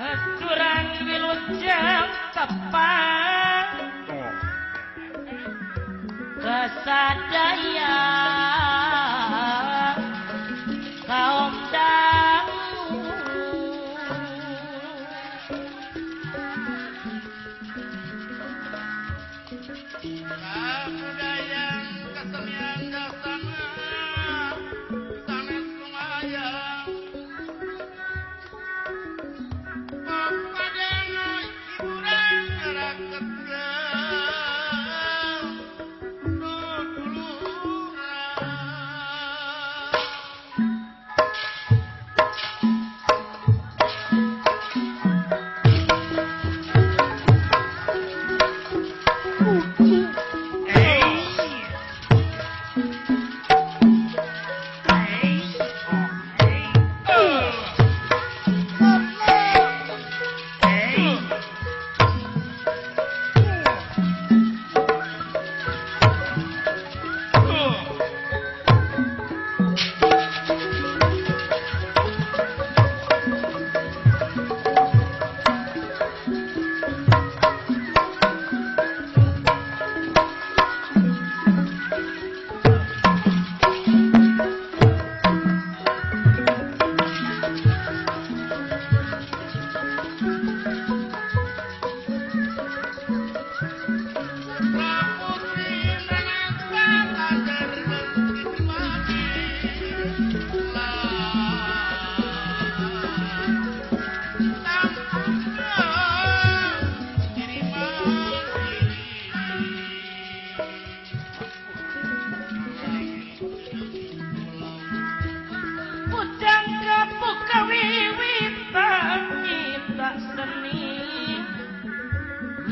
Hacuran wilujeng tepang kesadaya kaum dangu kabudayan kesenian dasana sanes lumayan papadana hiburan ngaraket.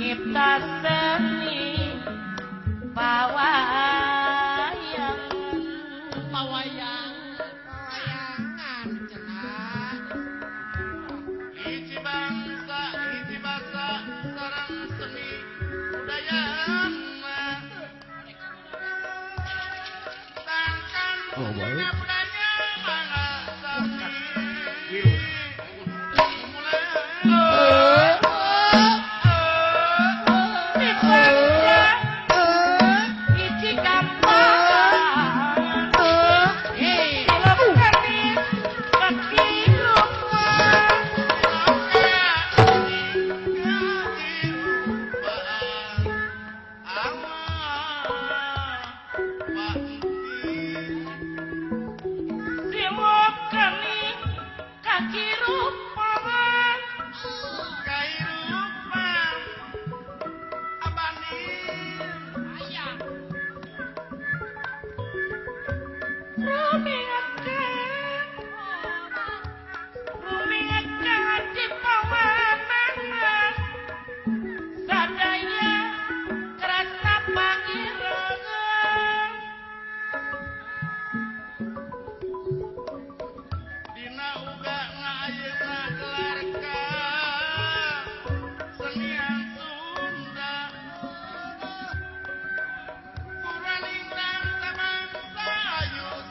Nyipta seni pawayang pawayang pawayangan cenah hiji bangsa hiji basa sareng seni budayana tangkan budaya mana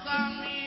sami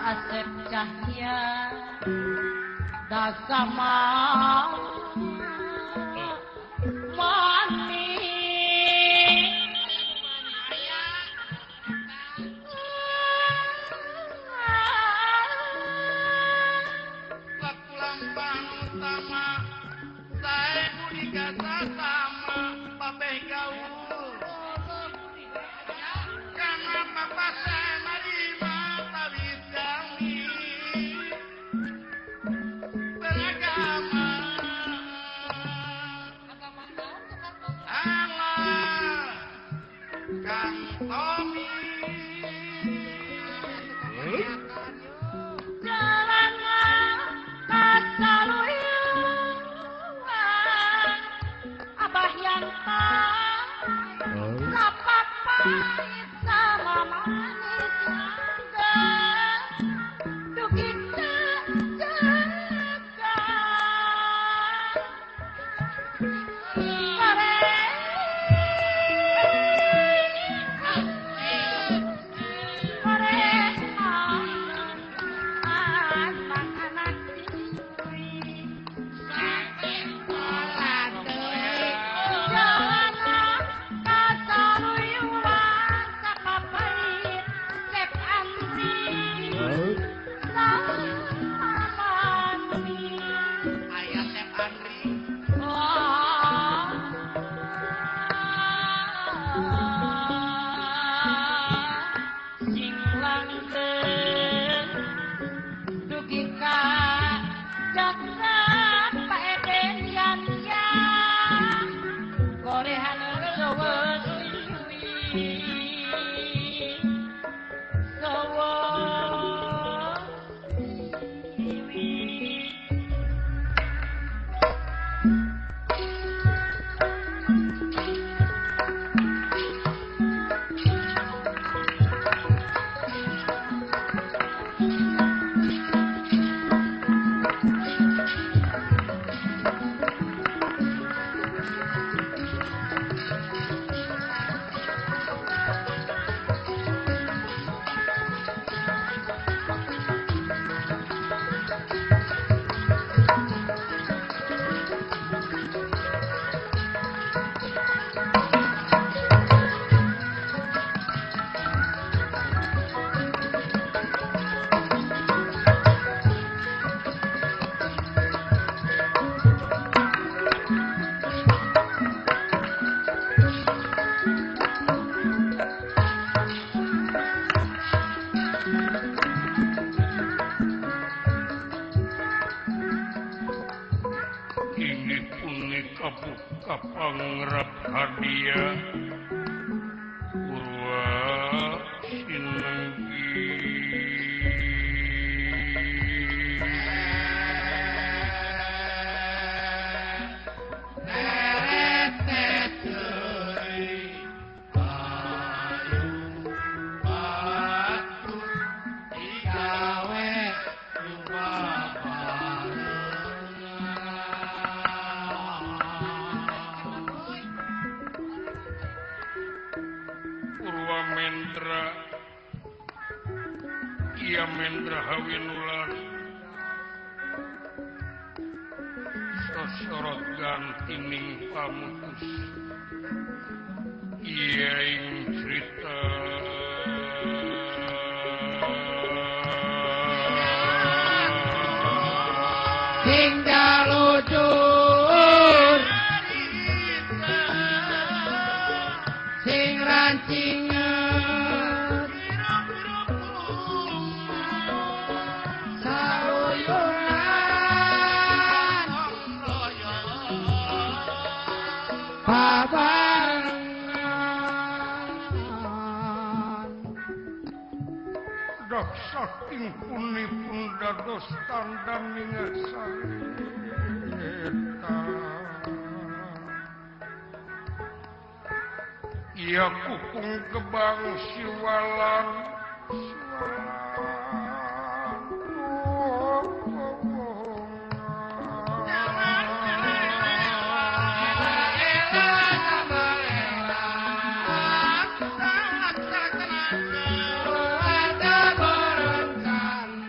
Asep Cahya Dasama Mani Waktu lampang utama saya budi kata sama babeh gaul karena papa saya marima tawis kami beragama Allah Kang Tommy Jalan kasaluyuan Abah yang tak pahit sama manis langgeng dugi jaga anak-anak Jalan kasaluyuan sapapait Sep Andri Samani Ayah Sep Andri Sing langgeng dugi ka jagat Pak Eden yan yang gorehan sewesiwi sewesiwi. Ini punika buka pangrap hadiah Purwa Sinenggi. Purwa Mendra Ia Mendra Hawinulan sosorot gantining pamutus Ia ing cerita sing dalujur sing rancingan sauyunan babarengan Dak saking punipun dados tandang sarita Ia kukung kebang siwalan siwalan Ada berencana.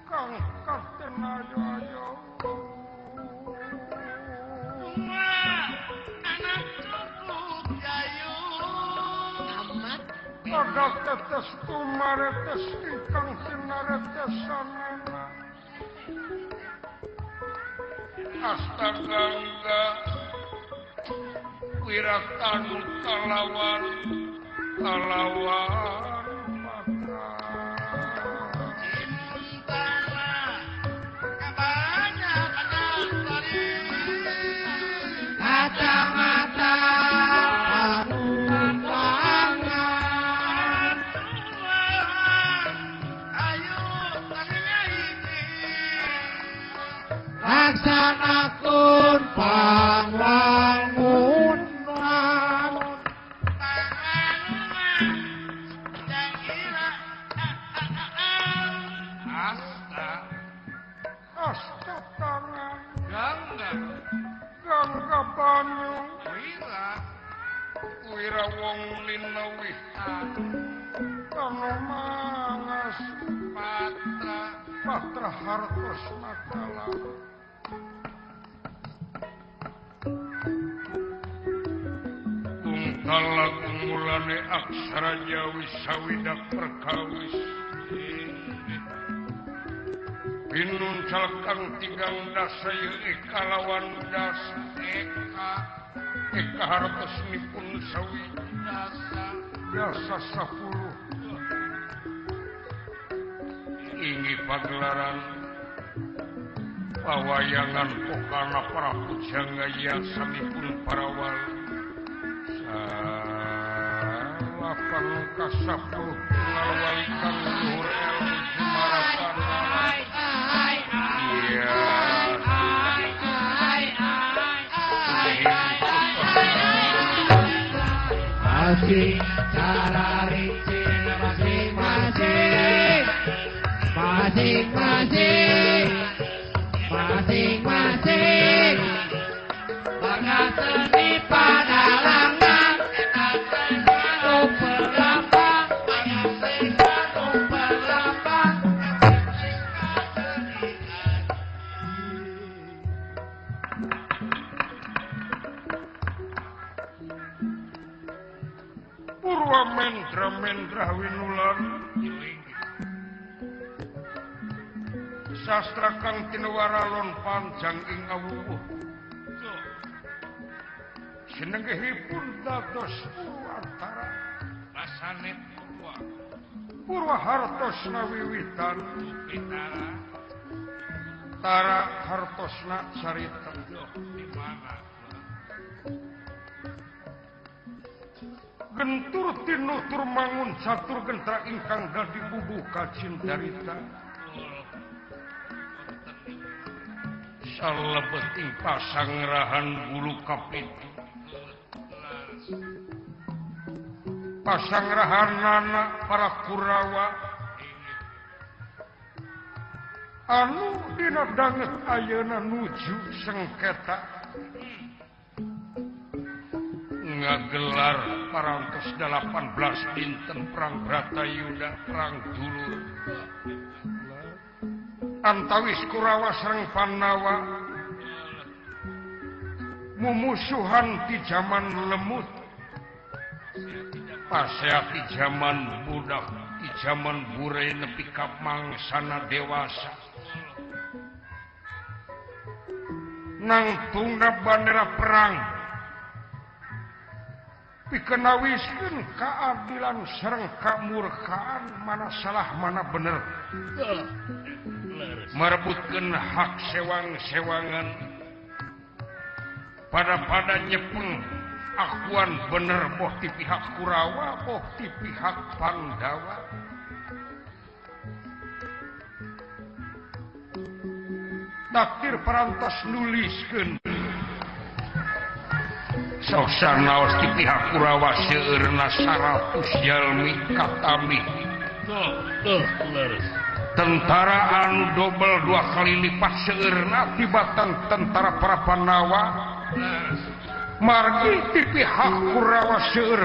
Kang katen ayo ayo anak cukup jayu amat pada tetes tumaretes ingkang tinaretesanana Astagangga Wiratanu kalawan kalawan patra Cintana kebanyakan dari kacamata tangan ayo tangannya ini laksanakun pangwangunan asta asta tangan gangga gangga banyu wira wira wong linawih tanu mangas patra patra hartos nakala Tungkala kumulane aksara Jawi sawidak perkawis Pinuncal kang tigang dasa kalawan dasa eka eka hartosnipun sawi dasa dasa 10 inggih pagelaran pawayangan pokana para pujangga yasanipun para wali salapan kasapuluh tunggal wali kang luhur elmu jumaratan iya masing cara licin masing-masing masing-masing masing-masing bangga seni padalangan enak pelapa pelapa Purwa mendra mendra winulan sastra kang tinuwara lon panjang ing awuh sinenggihipun dados Purwantara basane purwa purwa hartosna wiwitan pitara tara hartosna carita di mana gentur tinutur mangun catur gentra ingkang dadi bubuh kacintarita salebeting pasangrahan bulu kapitu pasangrahanana para Kurawa anu dina danget ayeuna nuju sengketa ngagelar parantos 18 dinten perang Bratayuda perang dulur antawis Kurawa sareng Pandawa mumusuhan di zaman lemut pasea di zaman budak di zaman bure nepi ka mangsana dewasa nangtungna bandera perang pikenawiskeun keadilan sareng kamurkaan mana salah mana bener merebutkeun hak sewang-sewangan pada-pada nyepeng akuan bener boh ti pihak Kurawa boh ti pihak Pandawa takdir parantos nuliskeun sok sanaos ti pihak Kurawa seueurna 100 jalmi katami tentara anu dobel 2 kali lipat seueurna tibatan tentara para Pandawa margi ti pihak Kurawa seueur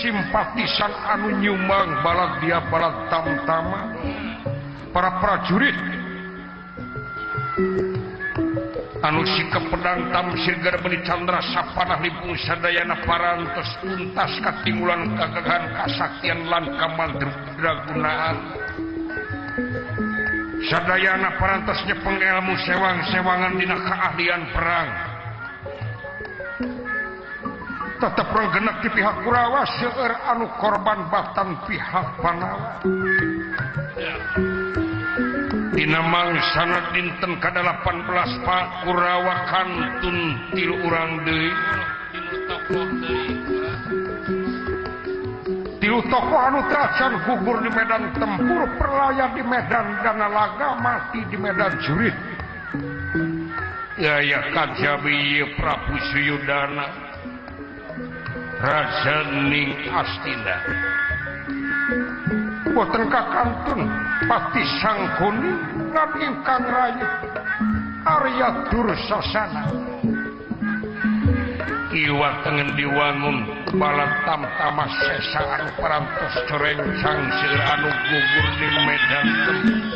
simpatisan anu nyumbang balad dia balad tamtama Para prajurit anu sikep pedang tamsir garbeni candra sapanah limpung sadayana parantos tuntas katinggulan kagagahan kasaktian lan kamandragunaan. Sadayana parantos nyepeng ilmu sewang-sewangan dina keahlian perang. Tetep regenek di pihak Kurawa seueur anu korban batan pihak Pandawa. Dina mangsana dinten ka-18 Pak Kurawa kantun tilu urang deui. Tilu tokoh anu tacan gugur di medan tempur, perlaya di medan danalaga, mati di medan jurit. Yaya kajabi Prabu Suyudana Raja ning Astina. Boten kakantun pati Sangkuni lan ingkang rayi Arya Dursasana. Iwa tengen diwangun balat tamtama sesa anu parantos corencang seueur anu gugur di medan tempur.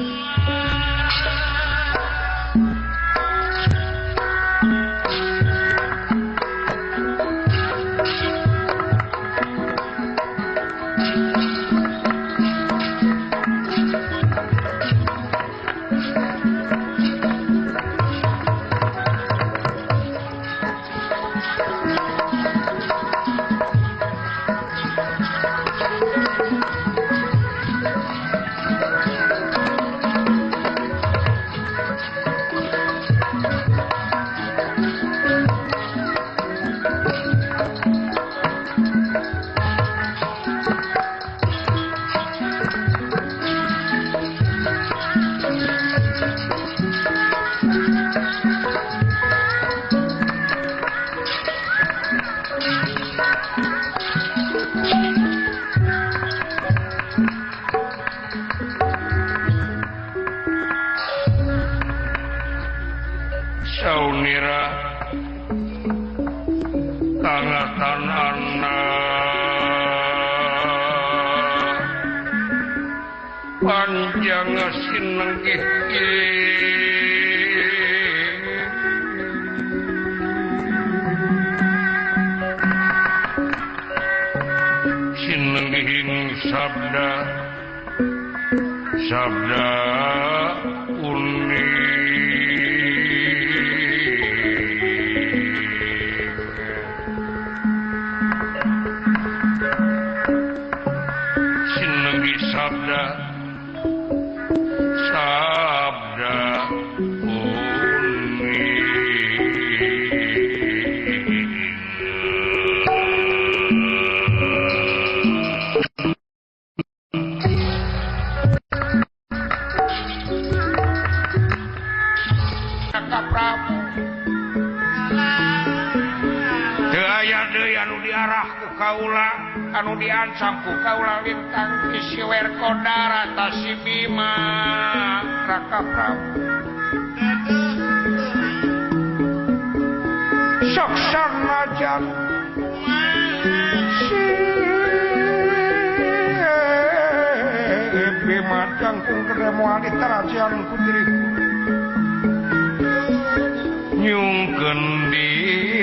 Saunira kangatan anak panjang sinenggih sinenggihing sabda sabda uning. Sabda sabda uning. Kaka Prabu teu aya deui anu diarah ku kaula, anu diancam ku kaula lintang kisiwer kodara tasi Bima Raka Prabu. Sok sanajan si Bima jangkung gede moal ditarajian ku diriku nyungkeun di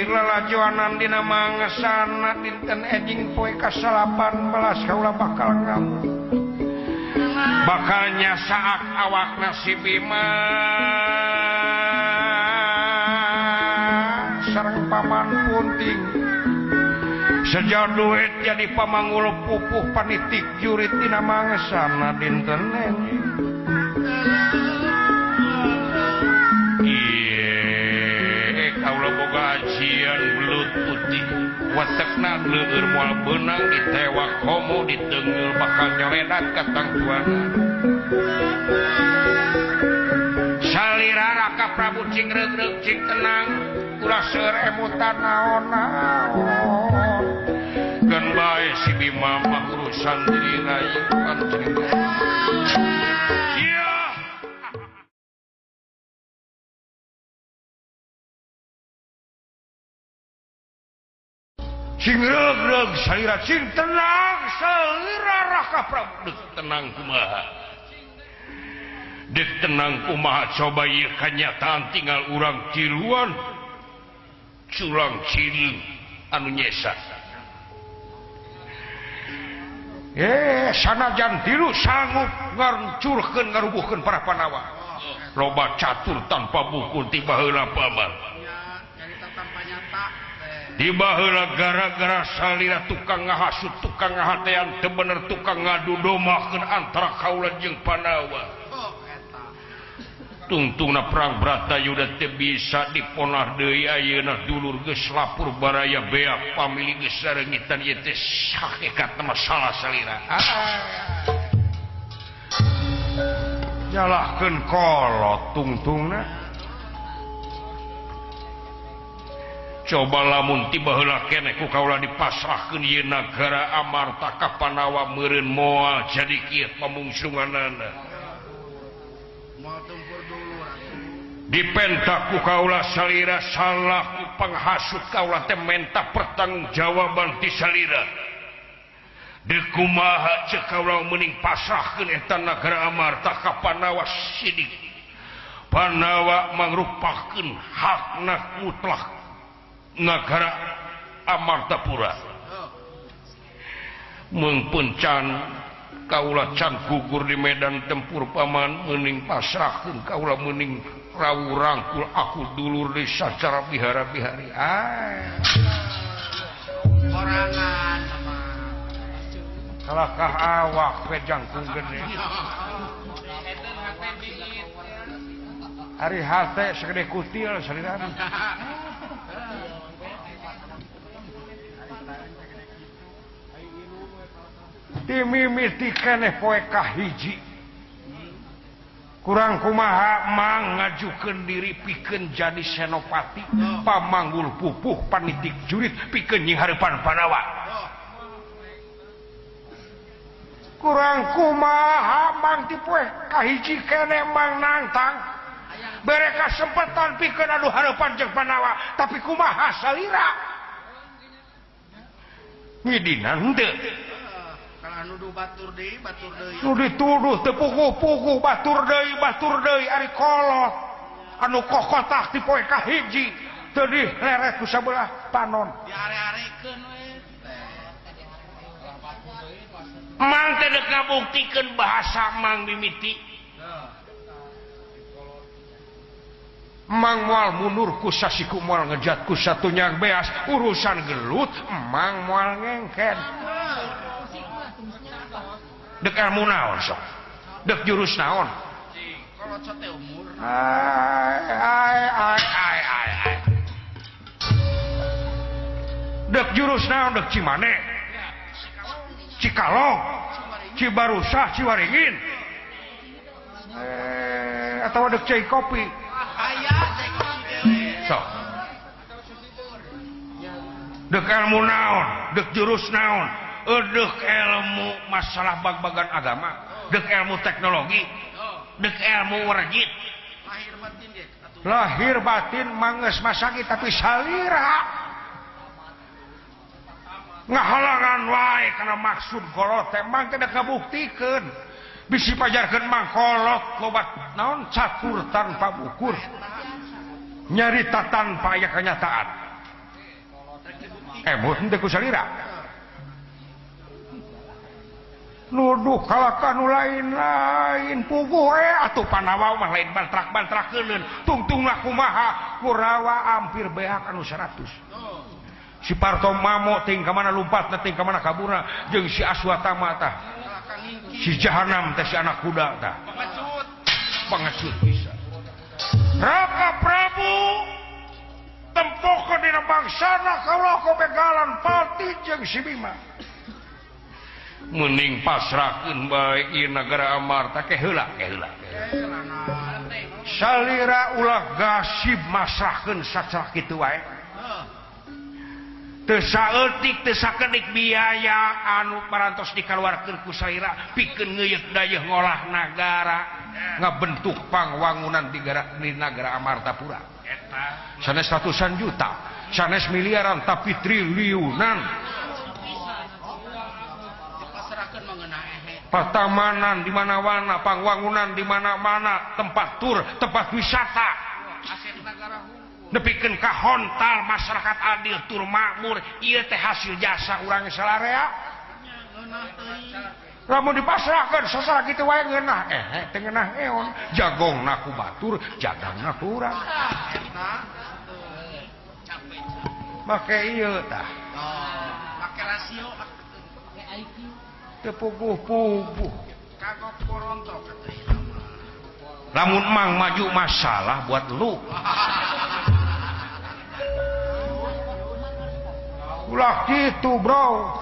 lalajoanan dina mangesana dinten enjing poe ka-18 kaula bakal ngamuk bakal nyasaak awakna si Bima sareng paman Punting sejauh duit jadi pamangulu pupuh panitik jurit dina mangesana dinten enjing. Kaula boga ajian belut putih watekna leueur moal beunang ditewak komo diteunggeul bakal nyoledat ka tangtuana. Salira Raka Prabu cing reug-reug cing tenang ulah seueur emutan naon-naon geun bae si Bima mah urusan diri rai panjenengan. Cing reug-reug salira cing tenang salira Raka Prabu. Tenang kumaha Dek tenang kumaha coba ieu kanyataan tinggal urang tiluan culang cileung anu nyesa. Sanajan tilu sanggup ngaruncurkeun ngarubuhkeun para Pandawa. Loba catur tanpa buku tiba heula paman. Tiba heula gara-gara salira tukang ngahasut tukang ngahatean teu bener tukang ngadu dombakeun antara kaula jeung Pandawa. Tungtungna perang Bratayuda teu bisa diponah deui ayeuna dulur geus lapur baraya beak pamili geus sareungitan ieu teh hakikatna masalah salira. Nyalahkeun kolot tungtungna. Coba lamun tiba heula keneh ku kaula dipasrahkeun ieu nagara Amarta ka Pandawa meureun moal jadi kieu pamungsunganana. Dipenta ku kaula salira salah ku panghasut kaula teh menta pertanggungjawaban ti salira. Deuk kumaha ceuk kaula meuning pasrahkeun eta nagara Amarta ka Pandawa sidik. Pandawa mangrupakeun hakna mutlak nagara Amartapura. Meungpeun can kaula can gugur di medan tempur paman meuning pasrahkeun kaula meuning rawu rangkul aku dulur di sacara bihara-bihari. Orangan kalakah awak we jangkung gede. Ari hate segede kutil salira. Dimimiti keneh poe kahiji. Kurang kumaha mang ngajukeun diri pikeun jadi senopati pamanggul pupuh panitik jurit pikeun nyinghareupan Pandawa. Kurang kumaha mang ti poe kahiji keneh mang nangtang bere kasempetan pikeun adu hareupan jeung Pandawa tapi kumaha salira ngidinan henteu. Nuduh batur deui batur deui. Nu dituduh teu puguh-puguh batur deui ari kolot anu kokotak ti poe kahiji teu dileret ku sabelah panon. Diare-arekeun we. Mang teh deuk ngabuktikeun bahasa mang mimiti. Mang moal mundur ku sasiku moal ngejat ku satunya beas urusan gelut mang moal ngengken. Dek ilmu naon sok, dek jurus naon. Ai ai ai ai ai. Dek jurus naon dek Cimane, Cikalong, Cibarusah, Ciwaringin, atau dek cai kopi. Sok. Dek ilmu naon, dek jurus naon. Dek ilmu masalah bag-bagan agama, dek ilmu teknologi, dek ilmu warjit. Lahir batin manges masaki tapi salira ngahalangan wae kana maksud kolot teh mang teh kabuktikeun bisi pajarkeun mang kolot loba naon catur tanpa ukur nyarita tanpa aya kenyataan. Emut henteu ku salira. Nuduh kalakah nu lain-lain puguh atuh Pandawa mah lain bantrak-bantrakeuneun tungtungna kumaha Kurawa hampir beak anu 100. Si Parto Mamo ting ka mana lumpatna ting ka mana kaburna jeung si Aswatama tah si Jahanam teh si anak kuda tah pengecut bisa. Raka Prabu tempokeun dina bangsana kaula begalan pati jeung si Bima. Mending pasrahkeun bae ieu nagara Amarta ke heula ke heula. Salira ulah gasib masrahkeun sacara kitu wae. Teu saeutik teu sakedik biaya anu parantos dikaluarkeun ku salira pikeun ngeuyeuk dayeuh ngolah nagara ngabentuk pangwangunan di nagara Amartapura. Sanes ratusan juta, sanes miliaran tapi triliunan. Patamanan di mana-mana, pangwangunan di mana-mana, tempat tur, tempat wisata. Nepikeun ka hontal masyarakat adil tur makmur, ieu teh hasil jasa urang salarea. Lamun dipasrahkeun sasara kitu wae ngeunah, teu ngeunah eon, jagongna ku batur, jagangna ku urang. Make ieu tah. Make rasio, make IQ. Teu puguh-puguh. Kagok porontok atuh. Lamun mang maju masalah buat lu. Ulah gitu, bro.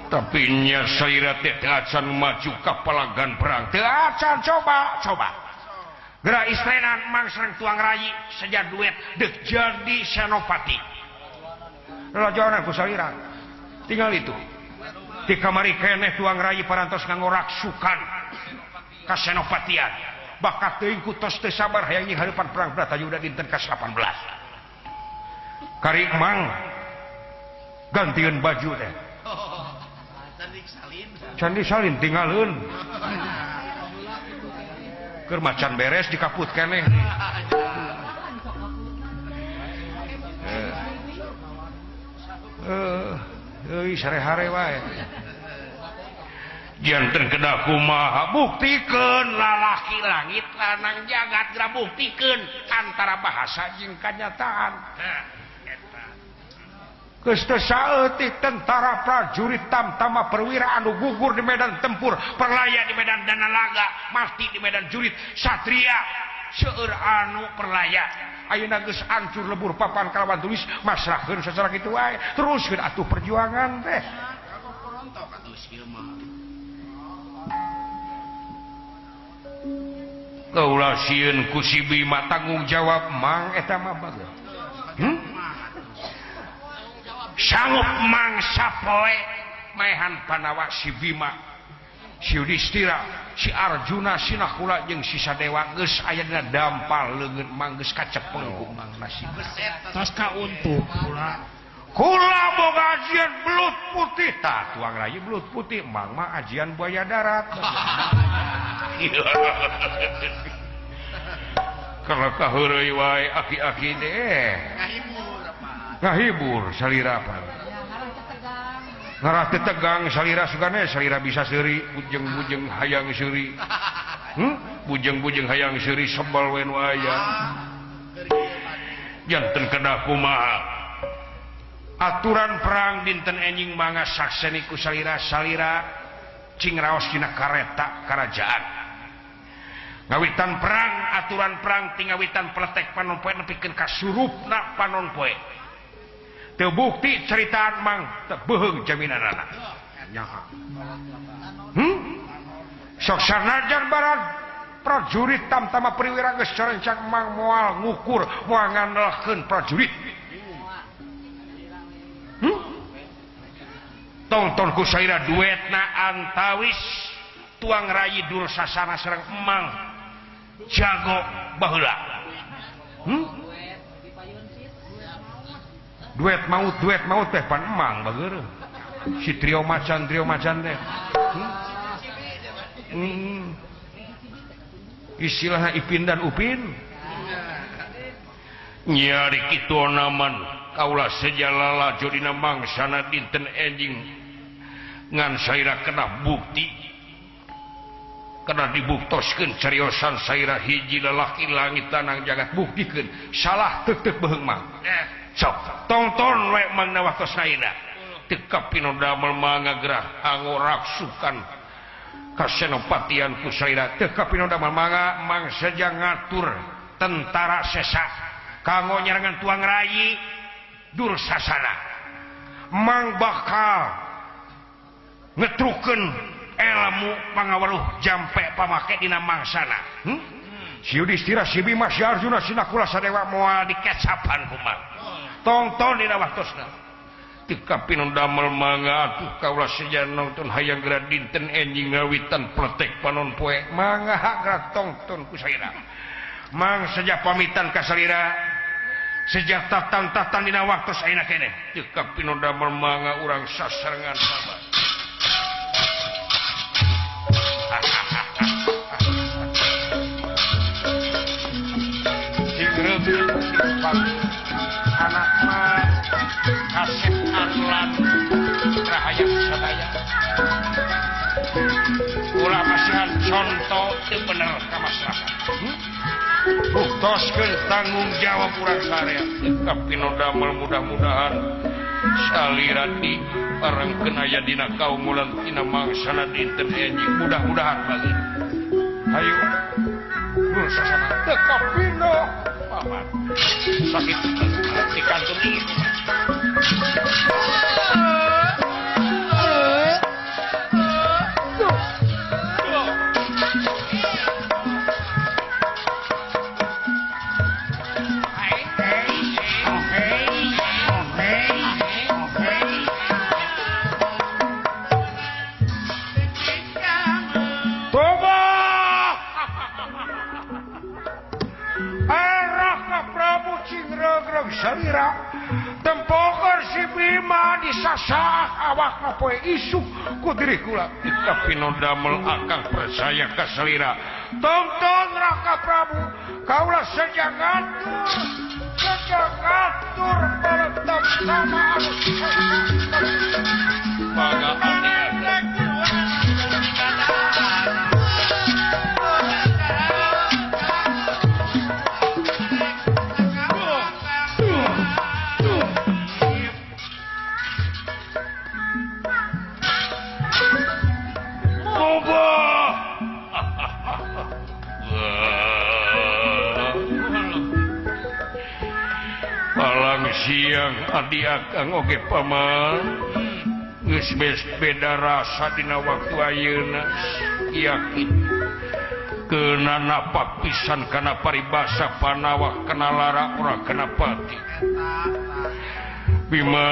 Tapi nya salira teh teu acan maju ka palagan perang. Teu acan coba, coba. Geura istrenan mang sareng tuang rayi seja duet deuk jadi senopati. Lalajonan ku salira. Tinggal itu. Di kamari keneh tuang rayi parantos nganggo raksukan ka senopatian. Bakat teuing ku tos teu sabar hayang nyinghareupan perang Bratayuda dinten ka-18. Kari mang gantieun baju teh. Candi salin tinggalin keur macan beres dikaput keneh. Euy sare-hare wae. Janten kedah kumaha buktikeun lalaki langit lanang jagat geura buktikeun antara bahasa jeung kanyataan. Geus teu saeutik tentara prajurit tamtama perwira anu gugur di medan tempur, perlaya di medan danalaga, mati di medan jurit, satria seueur anu perlaya. Ayeuna geus ancur lebur papan kalawan tulis masrahkeun sacara kitu wae. Teruskeun atuh perjuangan teh. Kaulah sieun ku si Bima tanggung jawab mang eta mah bageul. Sanggup mang sapoe maehan Pandawa si Bima, si Yudhistira, si Arjuna, si Nakula jeung si Sadewa geus aya dina dampal leungeun mang geus kacepeng ku mang nasib. Tos kauntung kula. Kula boga ajian belut putih tah tuang rayi belut putih mang mah ajian buaya darat. Kalau kaheureuy wae aki-aki teh. Ngahibur salira apa ngarah teu tegang salira sugane salira bisa seuri bujeng-bujeng hayang seuri bujeng-bujeng hayang seuri sebel we nu aya janten kedah kumaha aturan perang dinten enjing mangga sakseni ku salira salira cing raos dina kareta karajaan ngawitan perang aturan perang tingawitan peletek panon poe nepikeun ka surupna panon poe. Teu bukti ceritaan mang teu beuheung jaminanana. Sok sanajan barat prajurit tamtama perwira geus carencang mang moal ngukur moal ngandelkeun prajurit. Tongton ku salira duetna antawis tuang rayi Dursasana sareng emang jago baheula. Duet maut teh pan emang bageur. Si trio macan teh. Istilahna Ipin dan Upin. Nyari kitu naman kaula sejalala jodina mangsana dinten enjing ngan saira kena bukti. Kena dibuktoskeun cariosan saira hiji lalaki langit tanang jagat buktikeun salah teuk-teuk beuheung mang. Sok tongton we mangna waktos ayeuna teu kapino damel mangga gerah angoraksukan kasenopatian ku salira teu kapino damel mangga mang seja ngatur tentara sesa kanggo nyarangan tuang rayi Dursasana mang bakal ngetrukeun ilmu pangaweruh jampe pamake dina mangsana. Si Yudhistira si Bima si Arjuna si Nakula Sadewa moal dikecapan ku mang. Tongton dina waktosna. Teu kapino damel mangga atuh kaula seja nonton hayang geura dinten enjing ngawitan pletek panon poe mangga geura tongton ku salira. Mang seja pamitan ka salira. Sejak tantatan dina waktu ayeuna keneh teu kapino damel mangga urang sasarengan sabar. Anak mah kasep anlan rahayang sadaya. Ulah masihan contoh teu bener ka masyarakat. Buktoskeun tanggung jawab urang sarea. Kapino damel mudah-mudahan salira di parengkeun aya dina kaumulan tina mangsana dinten enjing mudah-mudahan bagi. Hayu dul sasana teu kapino paman. Sakit di kantung ieu. Salira tempoker si Bima disasah awakna poe isuk ku diri kula kapino damel akang percaya ka salira tonton Raka Prabu kaula sejak ngatur baletam sama anu mangga siang adi akang oge paman geus beda rasa dina waktu ayeuna yakin keuna napak pisan kana paribasa panawak kana lara ora kana pati Bima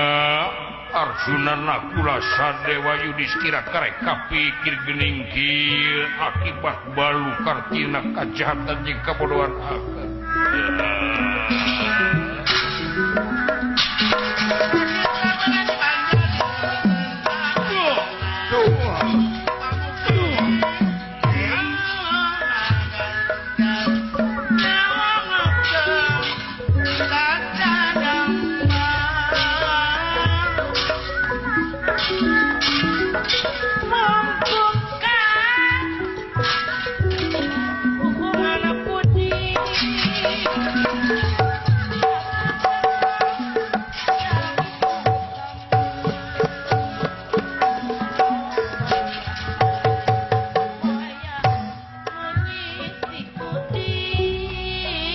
Arjuna Nakula Sadewa Yudhistira karek kapikir geuning kieu akibat balu kartina kajahatan jeung kabodohan akang.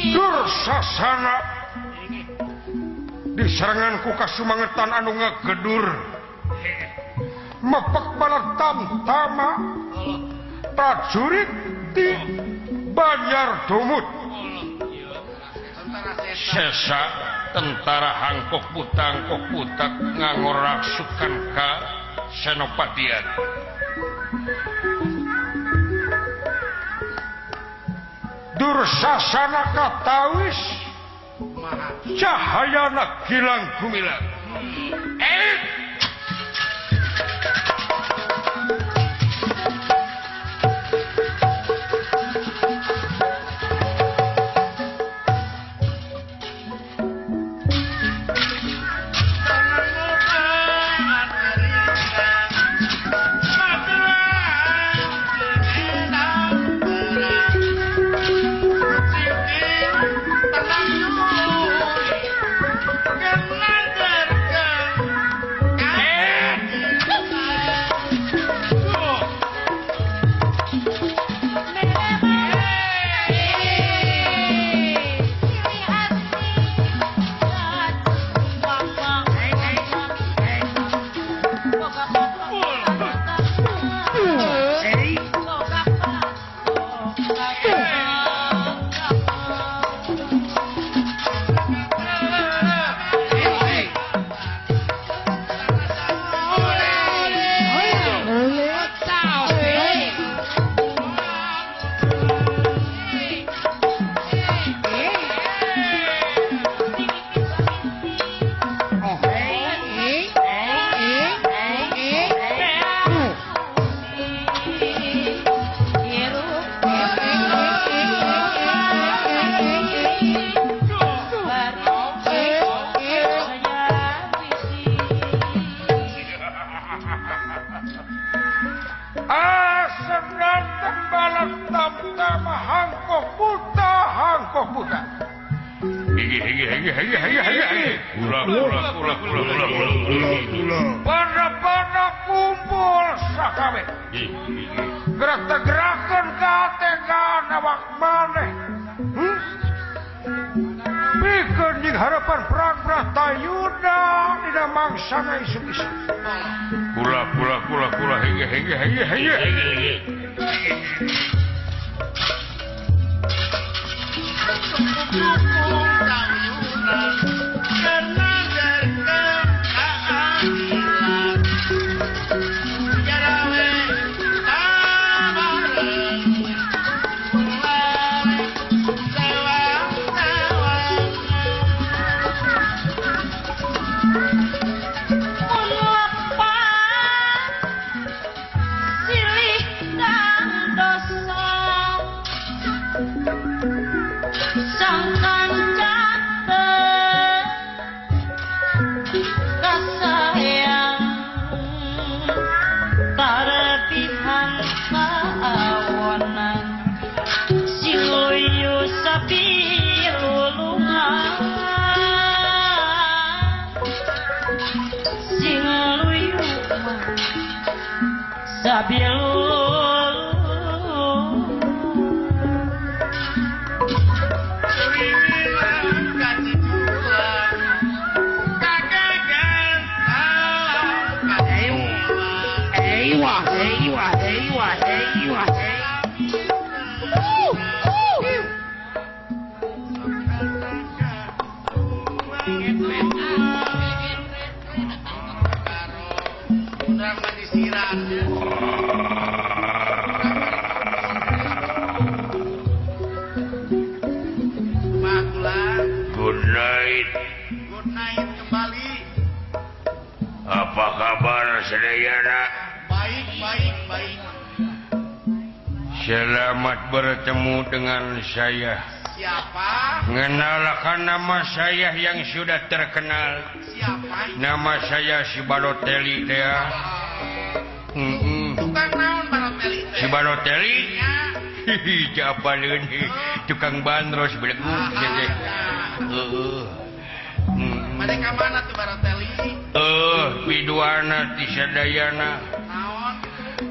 Dursasana diserangan ku kasumangetan anu ngagedur mepek baletam tama prajurit di Banjar Dumut sesa tentara hangkok butangkok butak ngangorasukan ka Senopatian. Dursasana katawis cahayana gilang gumilang. tamtama hangkok buta hangkok buta. Higi higi higi higi higi higi. Kula kula kula kula kula kula. Pada-pada kumpul sakabe. Gerak tegerakan kategan awak maneh. Pikeun jeung harapan perang Bratayuda dina mangsana isuk-isuk. Kula kula kula kula higi higi higi higi. Good night. Good night kembali. Apa kabar sedayana? Baik, baik, baik. Selamat bertemu dengan saya. Siapa? Mengenalkan nama saya yang sudah terkenal. Siapa? Nama saya si Balotelli teh. Tukang naon Balotelli teh? Si Balotelli? Hihi, capaleun tukang bandros belegug teh. Heeh. Mereka mana tuh Balotelli? Piduana ti sadayana. Naon?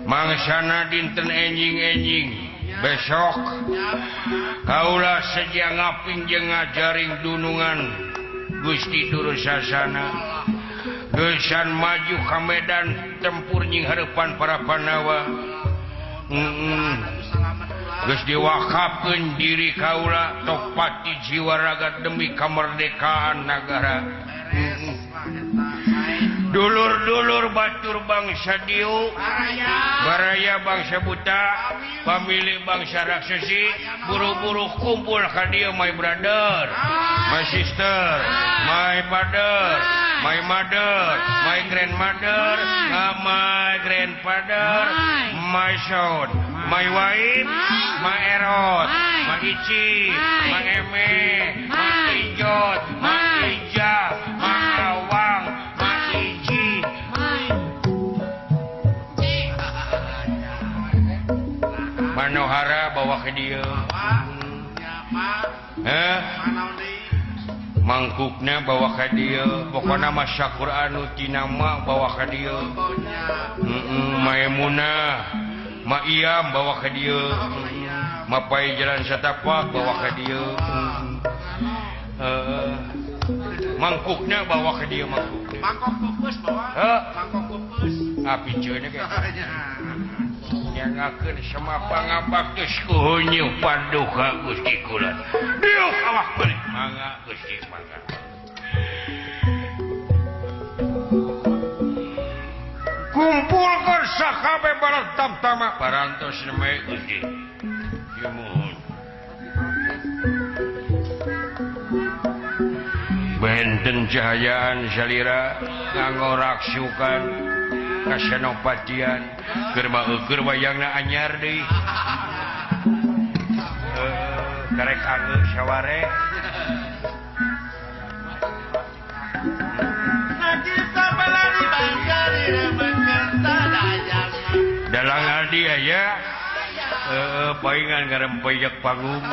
Mangsana dinten enjing-enjing. Besok kaula seja ngaping jeung ngajaring dunungan Gusti Durusasana. Geusan maju ka medan tempur nying hareupan para Pandawa. Geus diwakafkeun diri kaula topati jiwa raga demi kemerdekaan nagara. Dulur-dulur batur bangsa Diu, baraya bangsa buta, pemilik bangsa raksasa, buru-buru kumpul ka dieu my brother, my sister, my father, my mother, my grandmother, my grandfather, my son, my wife, my Erot, my Ici, my Eme, my Ijot, my Ija, my Awang, my Ici. Manohara bawa ke dia. Mangkukna bawa ka dieu, pokona mah syakur anu tinama bawa ka dieu. Maimunah, Ma Iyam bawa ka dieu. Mapai jalan satapak bawa ka dieu. Mangkukna bawa ka dieu mangkukna. Mangkok pupus bawa. Mangkok pupus. Ah piceuna ge. Nyangakeun semapa ngabaktos ku hunyu paduka Gusti kula. Diuk awak beulit. Mangga Gusti mangga. Kumpulkeun sakabeh barang tamtama parantos neme Gusti. Yumuhun. Benten cahayaan salira ngangoraksukan kasenopatian keur mah eueur wayangna anyar deui. Karek angeu saware. Dalang Aldi aya. Paingan ngarempejek panggung.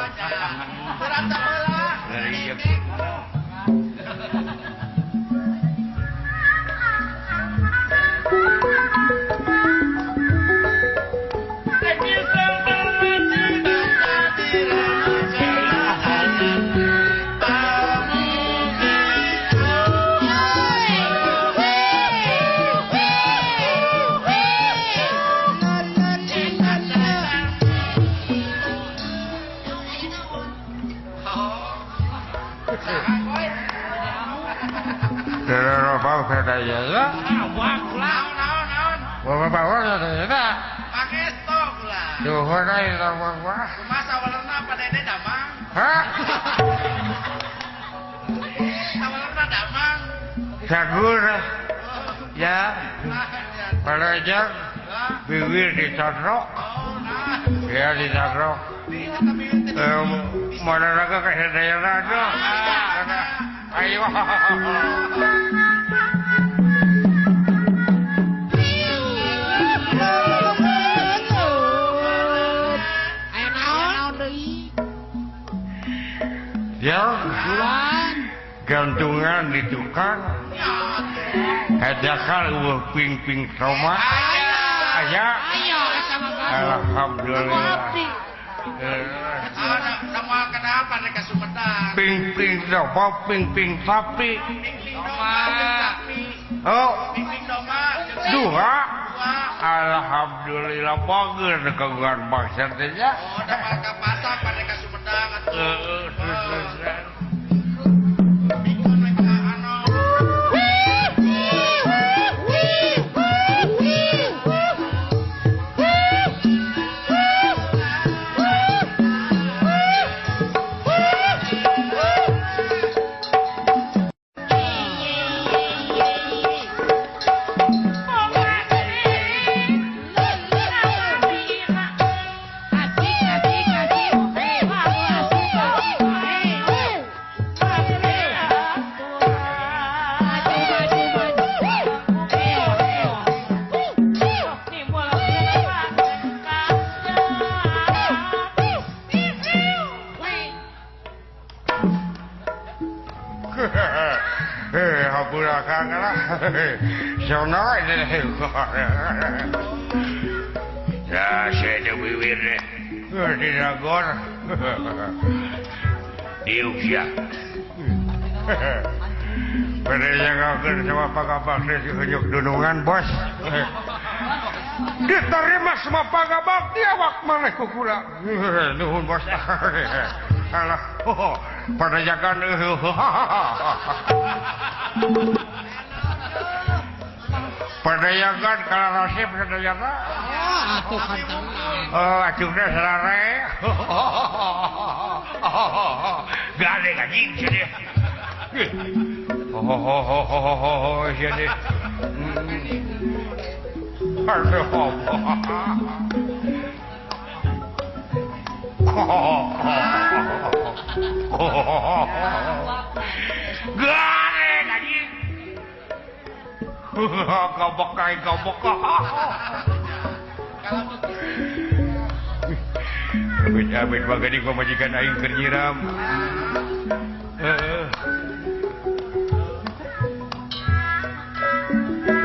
Ya, palajang bibir ditarok, ya ditarok. Mana raga kesedayana tuh? Ayo. Ya, gantungan di tukang. Ajakal eueuh ping-ping trauma. Aya. Alhamdulillah. Sama kenapa mereka Sumedang? Ping-ping domba, ping-ping sapi. Ping-ping domba, sapi. Oh. Ping-ping domba. Dua. Alhamdulillah bagus kagungan bangsa teh nya. Oh, da ka pasar mereka Sumedang atuh. Heeh. Ya, saya bibir deh. Dinagor. Diuk sia. Padahal sama pagabakti si unjuk dunungan, bos. Diterima semua pagabakti awak maneh ku kula. Nuhun bos. Alah, padajakan. Padayakan kalau nasib sadayana. Oh, atuhna sarare. Gade anjing sia. Oh, sia deh. Aduh. Gade anjing. Gobok kain gobok. Amit-amit bagadi pamajikan aing keur nyiram.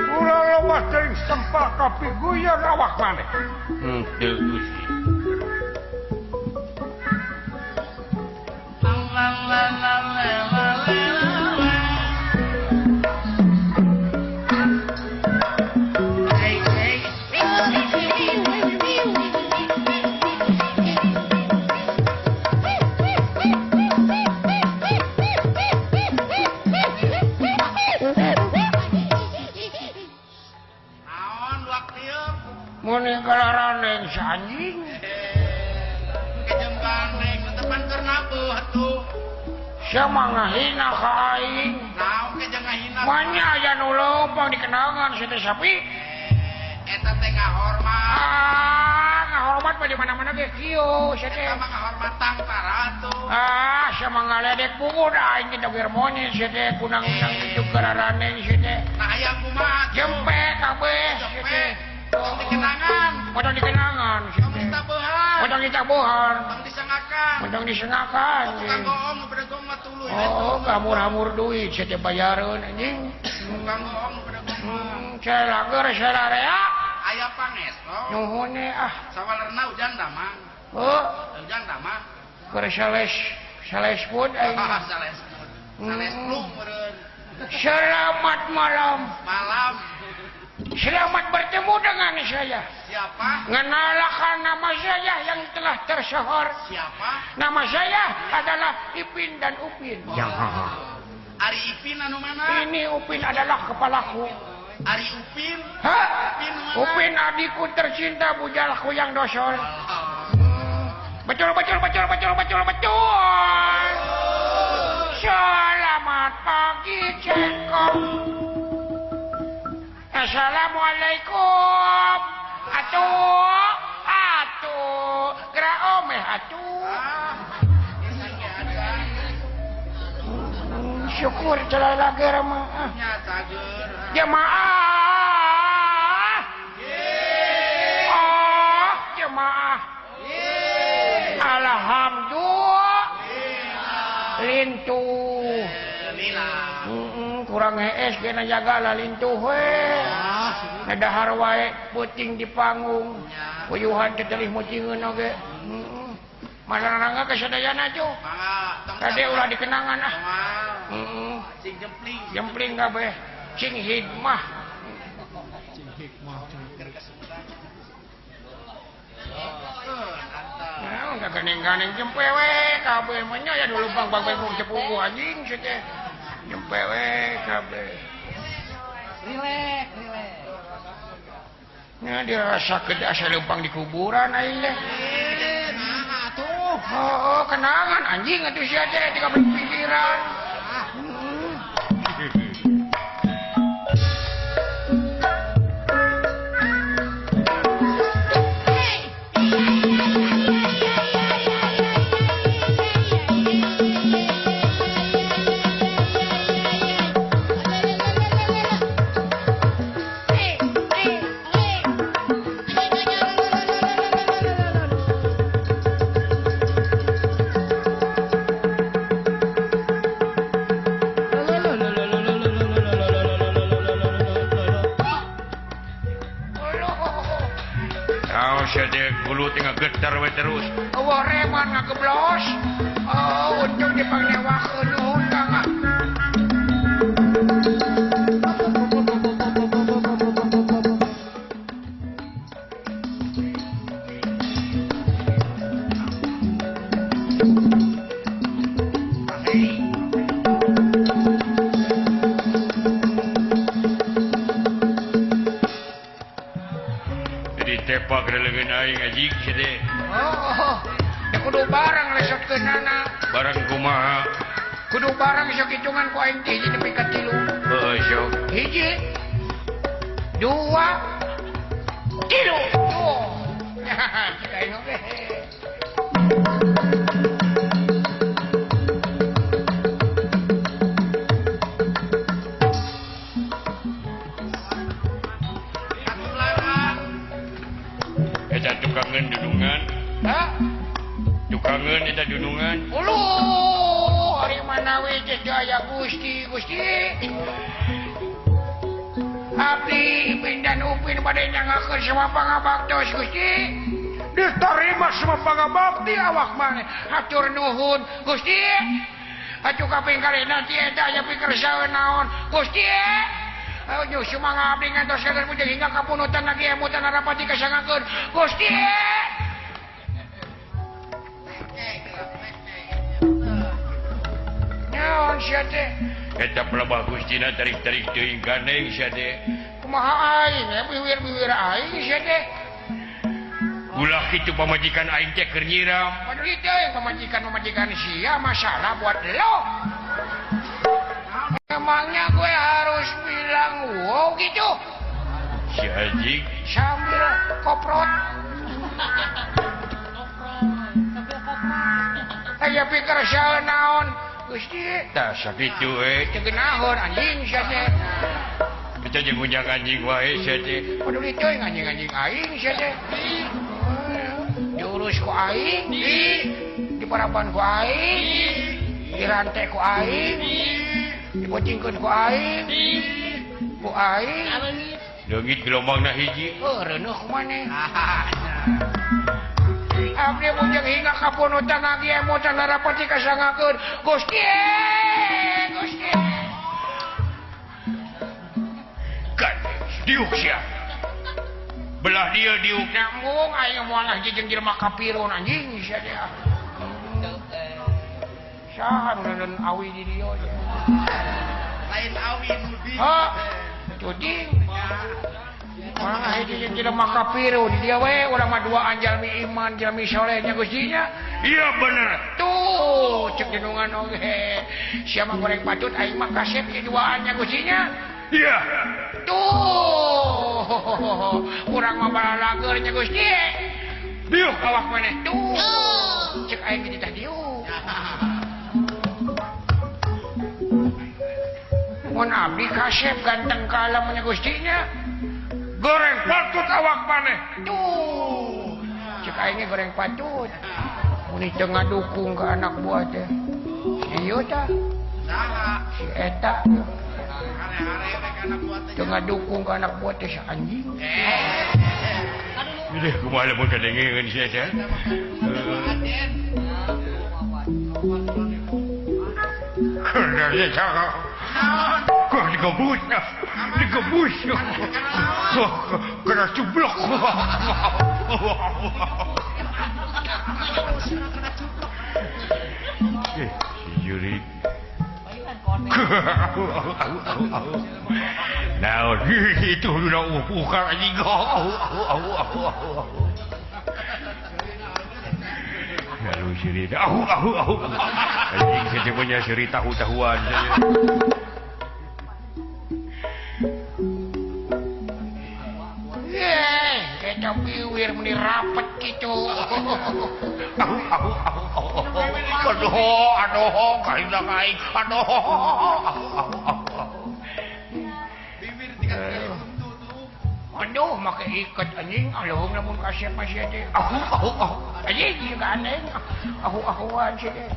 Ulah loba teuing sempal kapiguyeun awak maneh. Henteu Gusti. Anjing siapa ngahina ka aing manya aya nu leumpang dikenangan si teh sapi eta teh ngahormat. Ah, ngahormat mah di mana-mana ge kieu sia teh. Eta mah ngahormat tangtara atuh. Ah, sia mah ngaledek pungut aing teh doger monyet sia teh kunang-kunang kitu gararaneng sia teh. Nah aya kumaha jempe kabeh sia teh. Tong dikenangan. Tong dikenangan sia teh. Tong beha. menang ditabuhan. Tong disengakan. Tong disengakan. Tukang goong nu bedegong mah tuluy. Oh, ngamur-hamur duit sia teh bayareun anjing. Tukang goong nu bedegong mah. Celager sararea. Aya pangesto. Nuhun ah. Sawalerna ujang damang. Heuh. Ujang damang. Keur sales sales pun aing. Sales pun. Sales plung meureun. Selamat malam. Malam. Selamat bertemu dengan saya. Siapa? Kenalkan nama saya yang telah tersohor. Siapa? Nama saya adalah Ipin dan Upin. Oh. Ari Ipin anu mana? Ini Upin adalah kepalaku. Ari Upin? Hah? Upin mana? Upin adikku tercinta, bujalku yang dosol. Oh. Betul, betul, betul, betul, betul, betul. Selamat pagi, Cengkok. Assalamualaikum. Atuh, atuh, gerak omeh atuh. Syukur celah lager mah. Jemaah. Oh, jemaah. Alhamdulillah. Lintuh. Kurang hees kena jaga lah lintuh we. Dahar wae peuting di panggung. Puyuhan tetelih mucingeun oge. Heeh. Masalah ke sadayana cu. Kade ulah dikenangan ah. Heeh. Cing jempling. Jempling kabeh. Cing hikmah. Cing hikmah. Nah, enggak ganeng-ganeng jempe we kabeh mah nya ya dulu bang bang bang cepuku anjing sia teh. Jempe we kabeh. Rilek, rilek. Nya dirasakeun asa leumpang di kuburan aing teh. Nah atuh. Oh, kenangan anjing atuh sia teh tinggal pikiran. Getar we terus. Eueuh reman ngageblos. Oh, untung dipangnewakeun nuhun Kang. Jadi tepak releungeun aing anjing sia teh. Oh, kudu barang lesotkeunana. Barang kumaha? Kudu barang sok hitungan ku aing teh hiji nepi ka 3. Heuh sok. 1, 2, 3. Oh. Aing oge. Eta tukangeun dudungan. Hah? Tukangeun eta dunungan. Uluh, ari manawi teh aya Gusti, Gusti. Abdi Ipin dan Upin bade nyangakeun semua pangabaktos Gusti. Diterima semua pangabakti awak maneh. Hatur nuhun Gusti. Atuh kaping kalih nanti eta aya pikersaeun naon Gusti. Ayo sumangga abdi ngantos kader pujeng hingga kapunutan lagi emutan arapati kasangakeun Gusti. Naon sia teh? Eta pelebah Gustina tarik-tarik teuing gandeng sia teh. Kumaha aing biwir-biwir aing sia teh. Ulah kitu pamajikan aing teh keur nyiram. Paduli teh pamajikan-pamajikan sia masalah buat lo. Emangnya gue harus bilang wow gitu? Si anjing sambil koprot. Aya pikir saeun naon Gusti? Tah sakitu we. Teu geunaheun anjing sia teh. Kita jeung gunjang anjing wae sia teh. Paduli teuing anjing-anjing aing sia teh. Diurus Ditulis ku aing, diparaban ku aing, dirante ku aing, dipocingkeun ku aing, ku aing. Leungit gelombangna hiji. Heuh, reuneuh kumaneh. Abdi mujeng hingga ka punutan lagi emotan larapati kasangakeun. Gusti, Gusti. Gandeng diuk sia. Belah dia diuk nyambung aing moal jeung jelema kafirun anjing sia teh. Saha nu neun awi di dieu teh? Lain awi nuding. Hah? Tuding. Mah hiji jeung jelema kafirun di dieu we urang mah duaan jalmi iman jalmi soleh nya Gusti nya. Iya bener. Tuh cek jenungan oge. Sia mah goreng patut aing mah kasep ieu duaan nya Gusti nya. Iya. Tuh, urang mah balalager nya Gusti. Diuk awak maneh tuh. Cek aing ge ditah diuk. Mun abdi kasep ganteng kalem nya Gusti nya. Goreng patut awak maneh. Tuh. Cek aing ge goreng patut. Mun teu ngadukung ka anak buah teh. Ieu tah. Saha? Si eta. Tengah dukung ke anak buah teh si anjing. Ih, kumaha lamun kadengeun sia teh. Kok digebus, digebus. Kena cublok. Si jurig. Nah, itu udah ukar anjing. Lalu cerita, anjing saya punya cerita tahu-tahuan. Kita biwir meni rapet gitu. Aduh, aduh, kain kain, aduh. Aduh, make ikat anjing, alhum lamun kasep masih teh. Anjing juga aneh. Ahu-ahuan sih teh.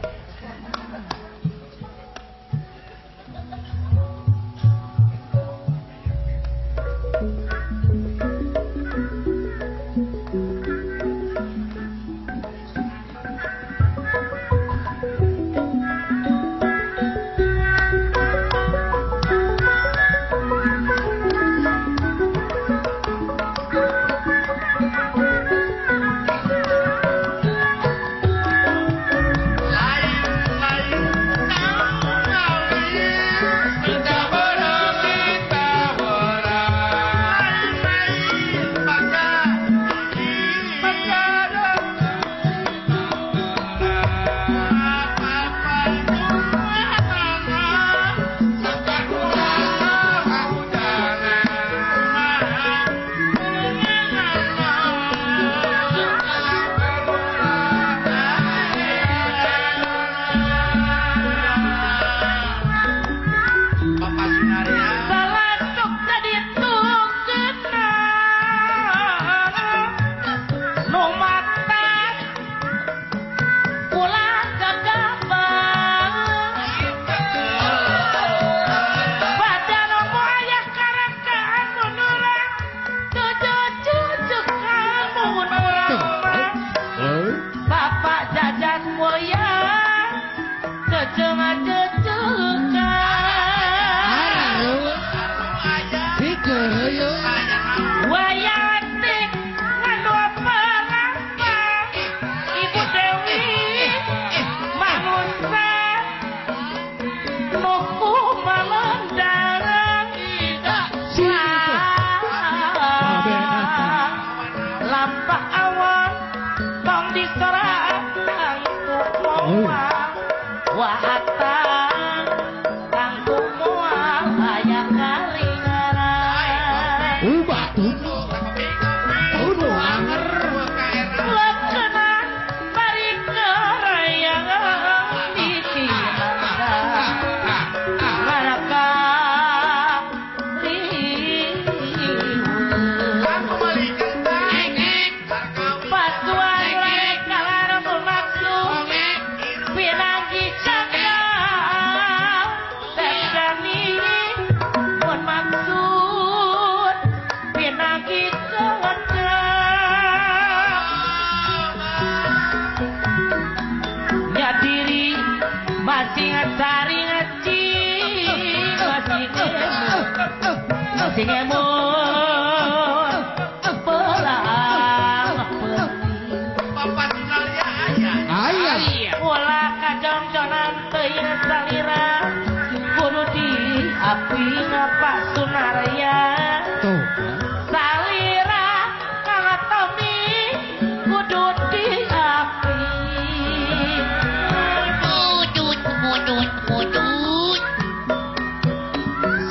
Patuan mereka Ngacari ngacing masih ngemut pelang Bapak Sunarya aya. Aya. Ulah kajongjonan teuing salira kudu di api Pak Sunarya. Tuh. Salira Kang Tommy kudu di api. Mudut, mudut, mudut.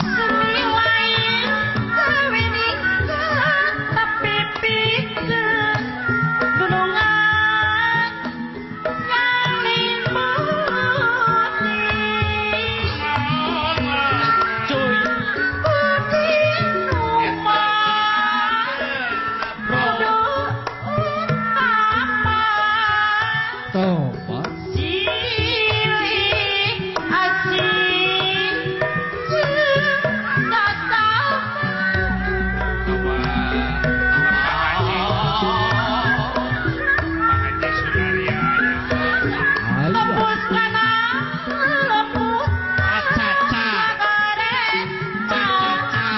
Seni lain kawinikeun tapi pikeun dunungan nyalimuti. Cuy budi numah kudu utama. Tuh, Pak. Silih asih jeung sasama. Pak Haji Sunarya aya. Aya. Tembus kana lembut Caca. Caca.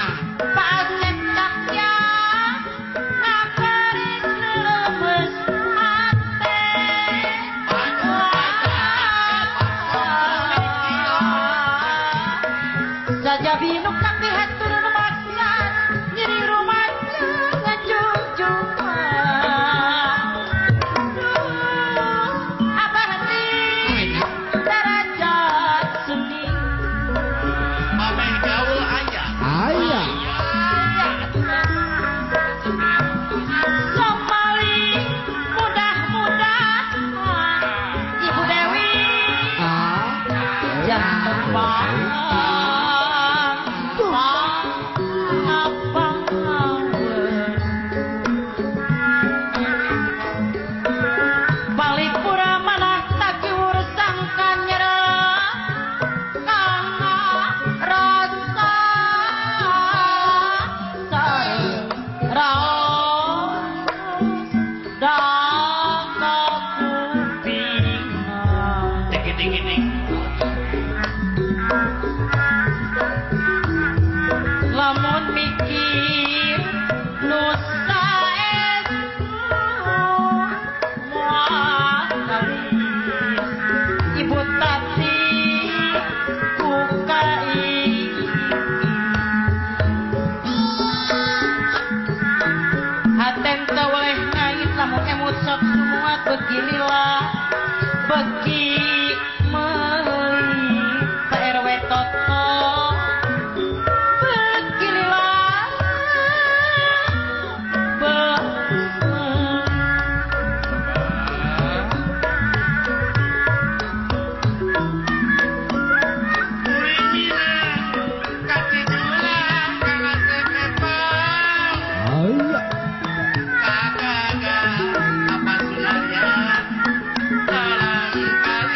Pasep takya ngakaring lemes ate. Sajabi nu kapihatur nu maksiat nyeri rumahnya ngajungjungan. Abah hati darajat seni. Mameh gaul aya. Aya. Somali mudah-mudahan Ibu Dewi Ah. jangan terbang. Balik pura manah takiwur sangka nyerah kana rasa sareng raos dang kakupingan. Lamun mikir nu saestu moal kalis Ibu Tati ku kai haten teu weleh ngait lamun emut sok sumuat beuki lila beuki meuli Pak RW Toto beuki lila beuki meuli. Kuring minang kacijula kana sepepang. Aya. Kagaga Bapak Sunarya salang kali.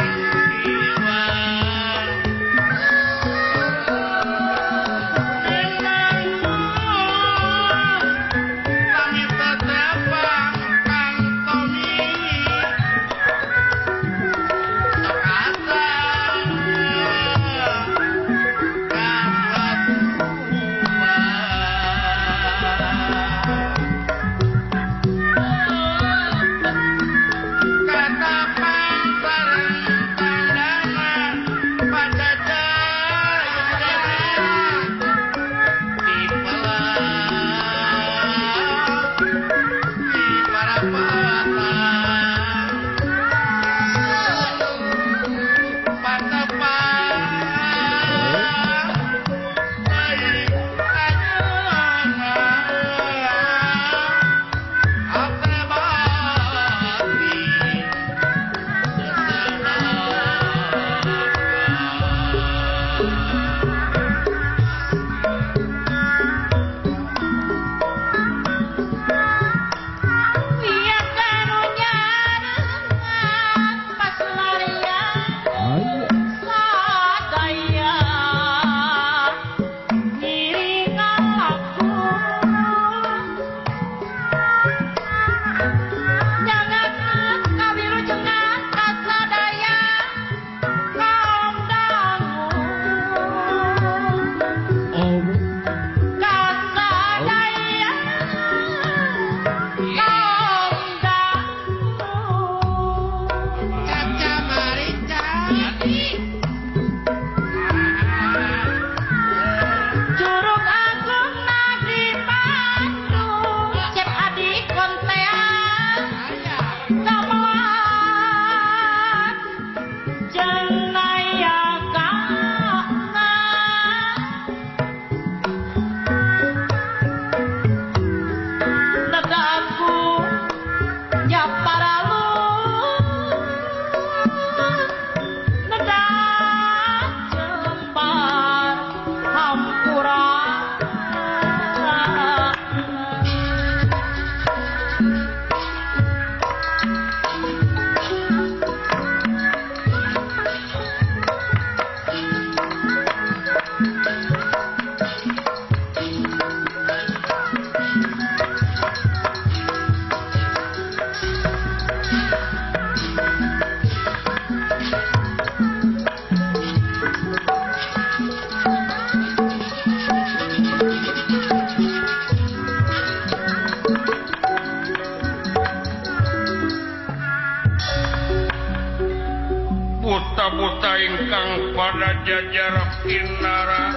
Kabuta ingkang pada jajar pinara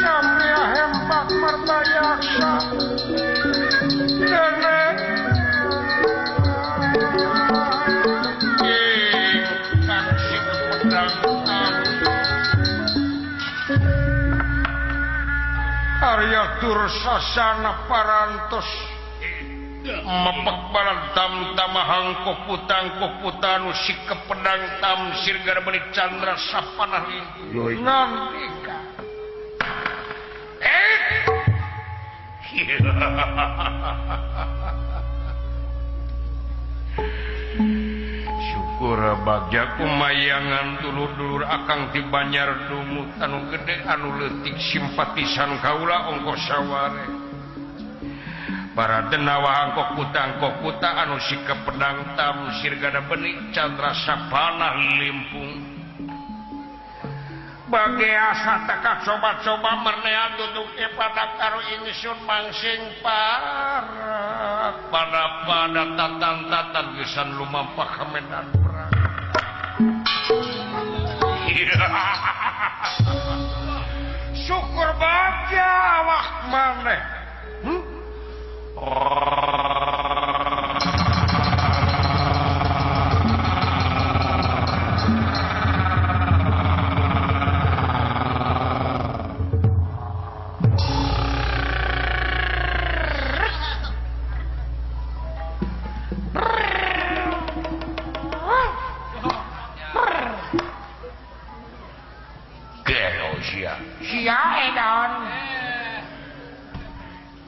Samya hempak mertayaksa dene ingkang sikepedang Arya Dursasana parantos mepek balan tamahang koputang koputanu sikep pedang tamsir garbani candra sapanah nandika syukur bagja kumayangan dulur-dulur akang ti Banjar dumut anu gede anu leutik simpatisan kaula ongko saware para denawa angkok kuta anu sikep pedang tamsir gada benik candra sapanah limpung bagi asa teka coba-coba mernean duduk pada karo ingsun mangsing para pada tatan-tatan gesan lumampah ka medan perang. Syukur bagja awak maneh.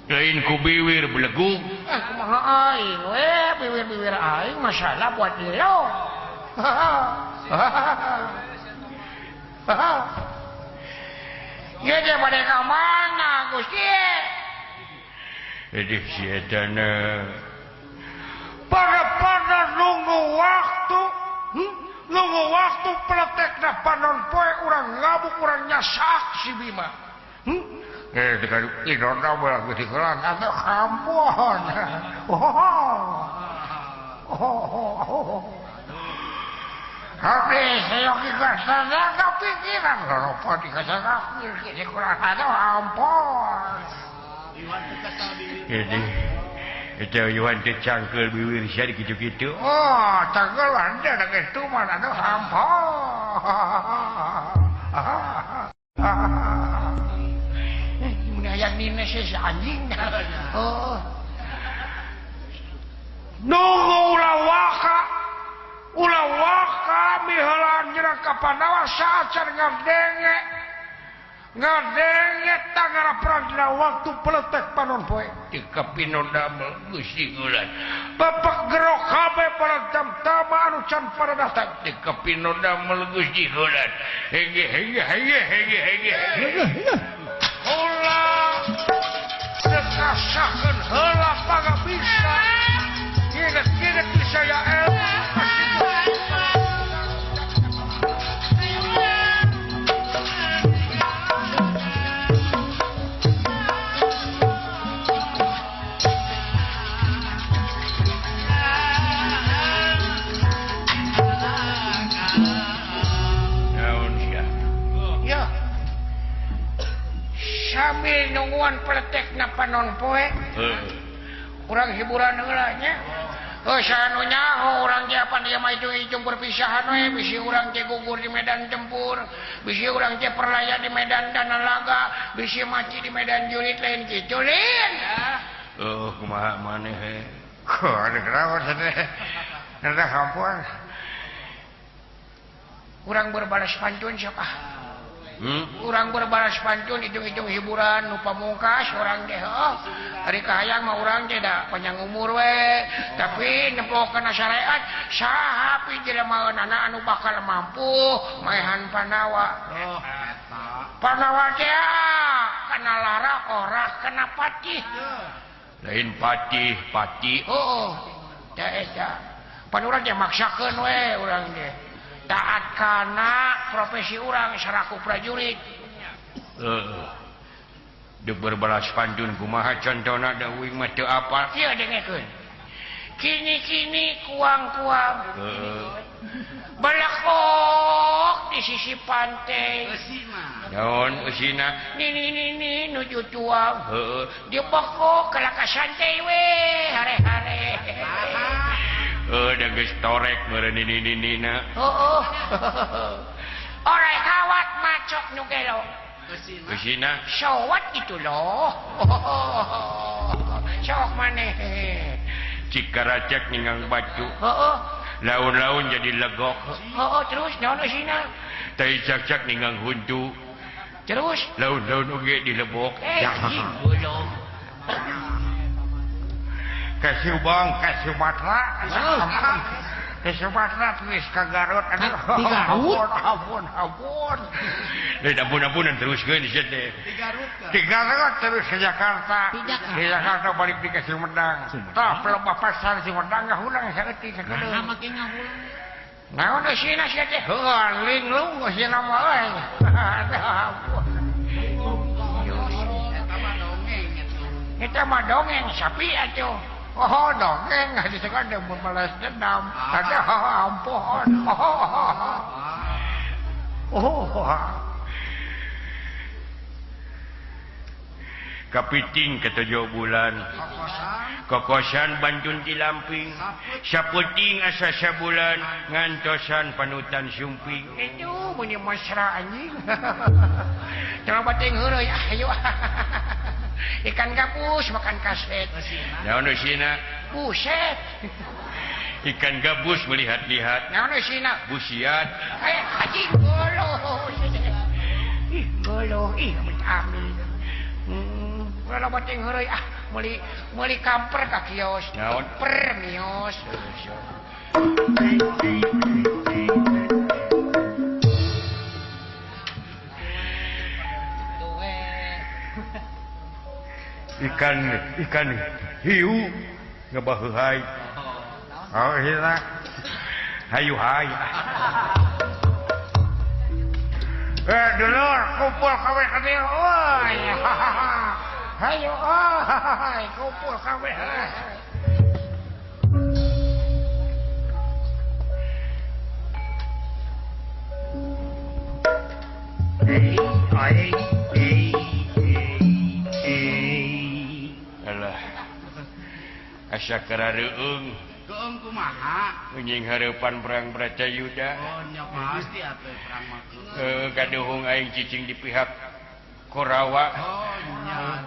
Lain ku biwir belegug. Kumaha aing we biwir-biwir aing masalah buat lo. Ye teh bade ka mana Gusti? Edih si etana. Pada-pada nunggu waktu, nunggu waktu peletekna panon poe urang ngabuk urang nyasak si Bima. Cangkel bibir sia gitu-gitu. Oh, cangkel anda da geus tuman aduh ampun. Hayang nina si anjing. Oh. Nunggu ulah waka mihelaan nyerang ka Pandawa saacan ngadenge tangara perang dina waktu peletek panon poe di kapino damel Gusti Gulan bapak gerok kabeh para tamtama anu can pada datang di kapino damel Gusti Gulan hege hege hege hege hege ulah dekasakeun heula pangabisa kira-kira bisa ya ilmu sambil nungguan peletekna panon poe kurang hiburan heula nya heuh anu nyaho urang teh apan ieu mah ijung-ijung perpisahan we bisi urang teh gugur di medan tempur bisi urang teh perlaya di medan danalaga bisi mati di medan jurit lain kitu lin heuh kumaha maneh he kenapa teh rada hampun urang berbalas pantun siapa? Urang berbalas pantun hitung-hitung hiburan nu pamungkas urang teh oh ari kahayang mah urang teh da panjang umur we tapi nempo kana syariat saha pi jelema-eunana anu bakal mampu maehan Pandawa oh Pandawa teh kana lara ora kana patih lain patih pati oh teh eta pan urang teh maksakeun we urang teh taat kana profesi urang saraku prajurit. Deuk berbalas pantun kumaha contona da uing mah teu apal. Ieu dengekeun. Kini-kini kuang-kuang. Belekok di sisi pantai. Naon eusina? Nini-nini nuju tuang. Heeh. Dibekok kalaka santai we hare-hare. Heuh da geus torek meureun nini-ninina. Heeh. Orai kawat macok nu gelo. Eusina? Sowat itu loh. Sok maneh. Cikaracak ninggang batu. Heeh. Laun-laun jadi legok. Heeh, terus naon eusina? Tai cak-cak ninggang huntu. Terus laun-laun oge dilebok. Belum. Ka Subang, ka Sumatera. Ka Sumatera geus ka Garut. Ampun, ampun, ampun. Lain ampun-ampunan teruskeun sia teh. Di Garut terus ke Jakarta. Di Jakarta balik di ke Sumedang. Tah pelebah pasar Sumedang ngahulang saeutik sakedeung. Nah, make ngahulang. Naon eusina sia teh? Heuh, linglung eusina mah euy. Ampun. Eta mah dongeng sapi atuh. Oh, dongeng disegade membalas dendam. Ada ampun. Oh. Kapiting ketujuh bulan. Kokosan bantun di lamping. Saputing asa sabulan ngantosan panutan sumping. Itu bunyi mesra anjing. Coba bating heureuy ayo. Ikan gabus makan kaset. Naon eusina? Buset. Ikan gabus melihat-lihat. Naon eusina? Busiat. Eh, anjing golo. Ih, golo. Ih, amit. Kalau bating heureuy ah, meuli kamper ka kios. Naon? Per mios. Ikan ikan hiu ngebaheuhai. Oh, hina. Hayu hai. Eh, dulur kumpul kabeh ka dieu euy. Hayu euy, kumpul kabeh. Ai ai. Asa karareueung. Keung kumaha? Anjing hareupan perang Bracayuda. Oh, nya pasti atuh perang mah. Heuh, kaduhung aing cicing di pihak Korawa. Oh, nya.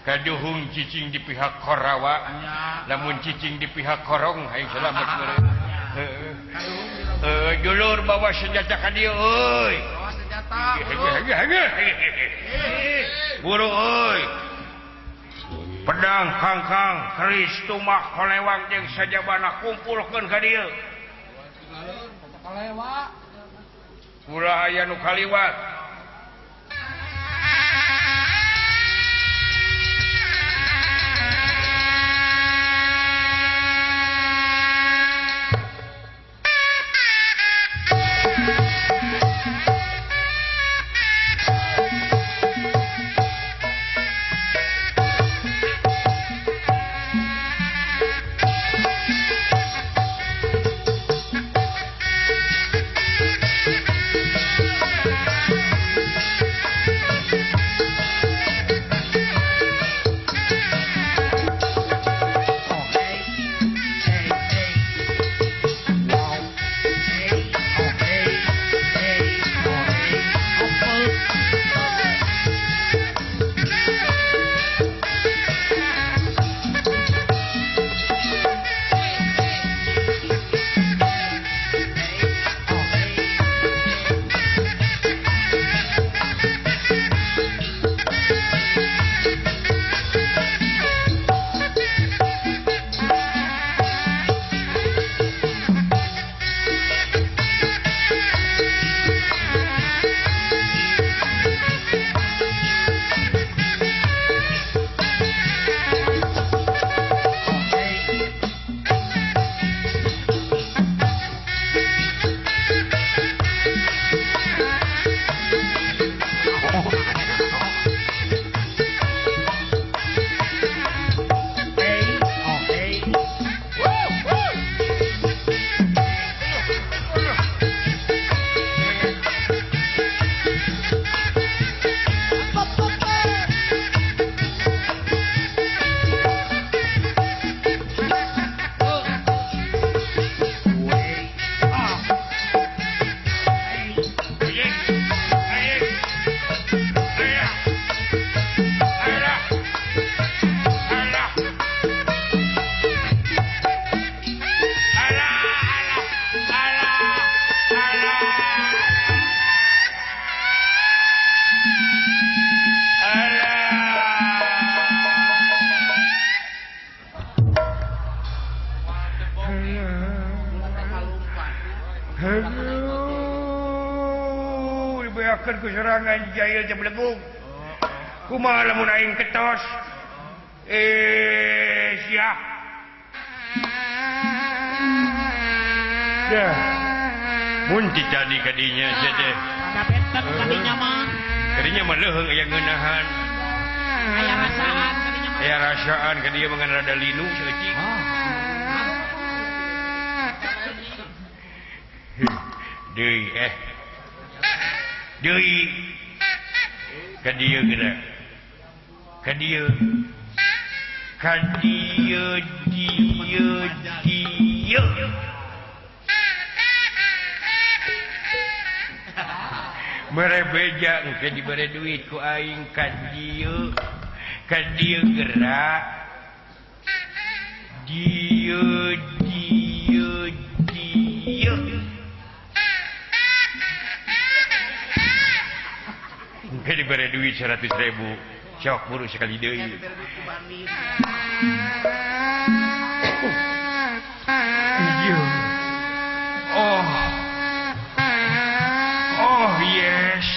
Kaduhung cicing di pihak Korawa. Lamun cicing di pihak Korong aing selamat meureun. Heeh. Heuh, dulur bawa senjata ka dieu euy. Bawa senjata. Buru euy. Pedang kangkang keris tumak kolewang jeung sajabana kumpulkeun ka dieu. Ulah aya nu kaliwat. Digunakeun ku sorangan jahil teh belegug. Kumaha lamun aing ketos? Sia. Ya. Mun ti tadi kadinya sia teh. Ada benten kadinya mah. Kadinya mah leuheung aya ngeunahan. Aya rasaan kadinya mah. Aya rasaan kadinya mah ngan rada linu saeutik. Deui deui ka dieu geura. Ka dieu. Ka dieu dieu dieu. Mere beja engke dibere duit ku aing ka dieu. Ka dieu geura. Dieu dieu dieu. Engke dibere duit 100.000. Sok buru sekali deui. Iya. Oh. Oh yes.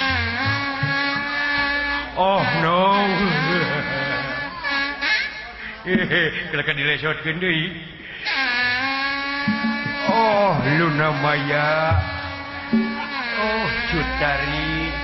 Oh no. Kelakan dilesotkeun deui. Oh Luna Maya. Oh Cutari.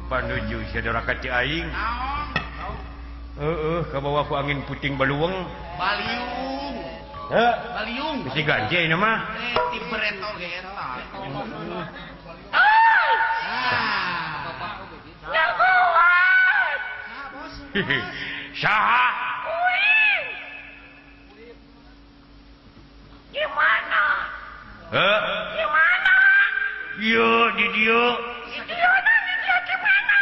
Panuju sadora ka ti aing. Heeh, kabawa ku angin puting baluweng. Baliung. Heuh, baliung. Bisi ganti ayeuna mah. Ti bereto ge eta. Saha? Kuring. Gimana? Heuh? Gimana? Ieu di dieu. Di dieu na di dieu gimana?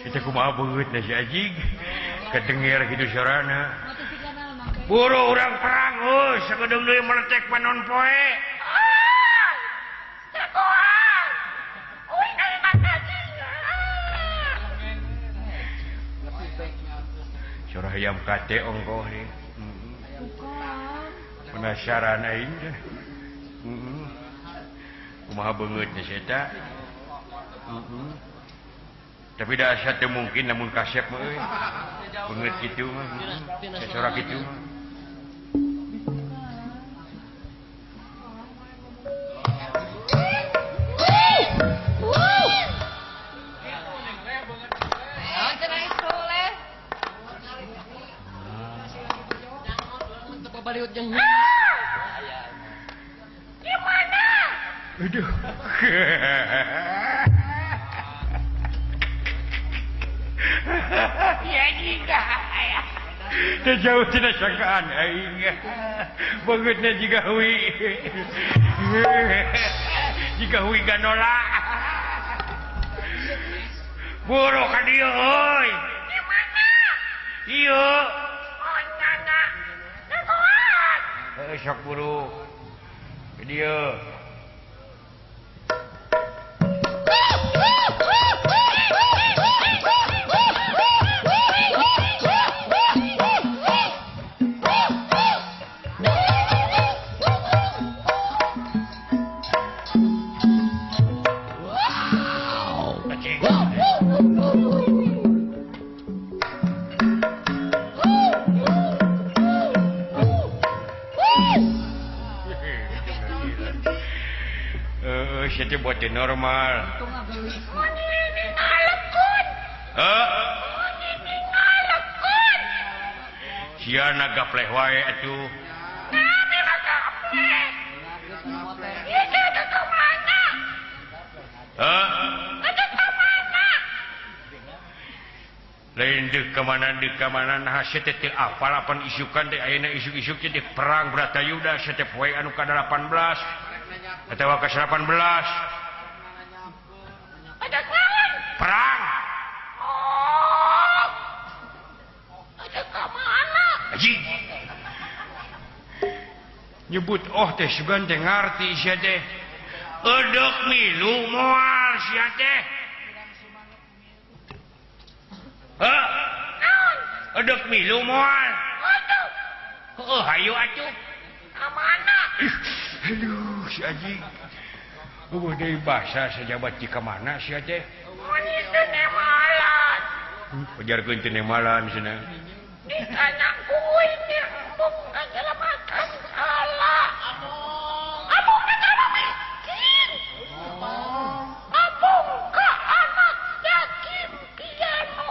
Itu kumaha beungeutna si anjing. Kedenger kitu sorana. Buru urang perang heuh sakedeung deui meletek panon poe. Ah! Jagoan. Uing ari makaji. Suara hayam kate ongkoh nih. Penasaran aing teh. Kumaha beungeutna si eta? Tapi da asa teu mungkin lamun kasep mah euy. Beungeut kitu mah. Sora kitu mah. Gimana? Aduh. Ya juga. Jauh tidak sangkaan aing. Beungeutna jiga hui. Jiga hui ganola. Buru ka dieu euy. Gimana? Ieu. Oh nana. Jagoan. Heuh sok buru. Ka dieu. Itu buat normal. Sia gapleh wae atuh. Nabi mah gapleh. Ieu teh ka mana? Heh? Teh ka mana? Lain deuk ka mana deuk ka mana nah sia teh teu apal apan isukan teh ayeuna isuk-isuk teh perang Bratayuda sia teh poe anu ka-18 atawa ka-18. Ada naon? Perang. Oh. Ada ka mana? Anjing. Nyebut oh teh sugan teh ngarti sia teh. Edek milu moal sia teh. Heuh. Naon? Edek milu moal. Aduh. Heuh, hayu atuh. Ka mana? Aduh, si Aji. Eueuh deui basa sajabat di ka mana sia teh? Mun teu nemalan. Pajarkeun teu nemalan cenah. Ditanya ku uing embung nganyelamatkan salah. Abong ka miskin. Abong ka anak yatim piano.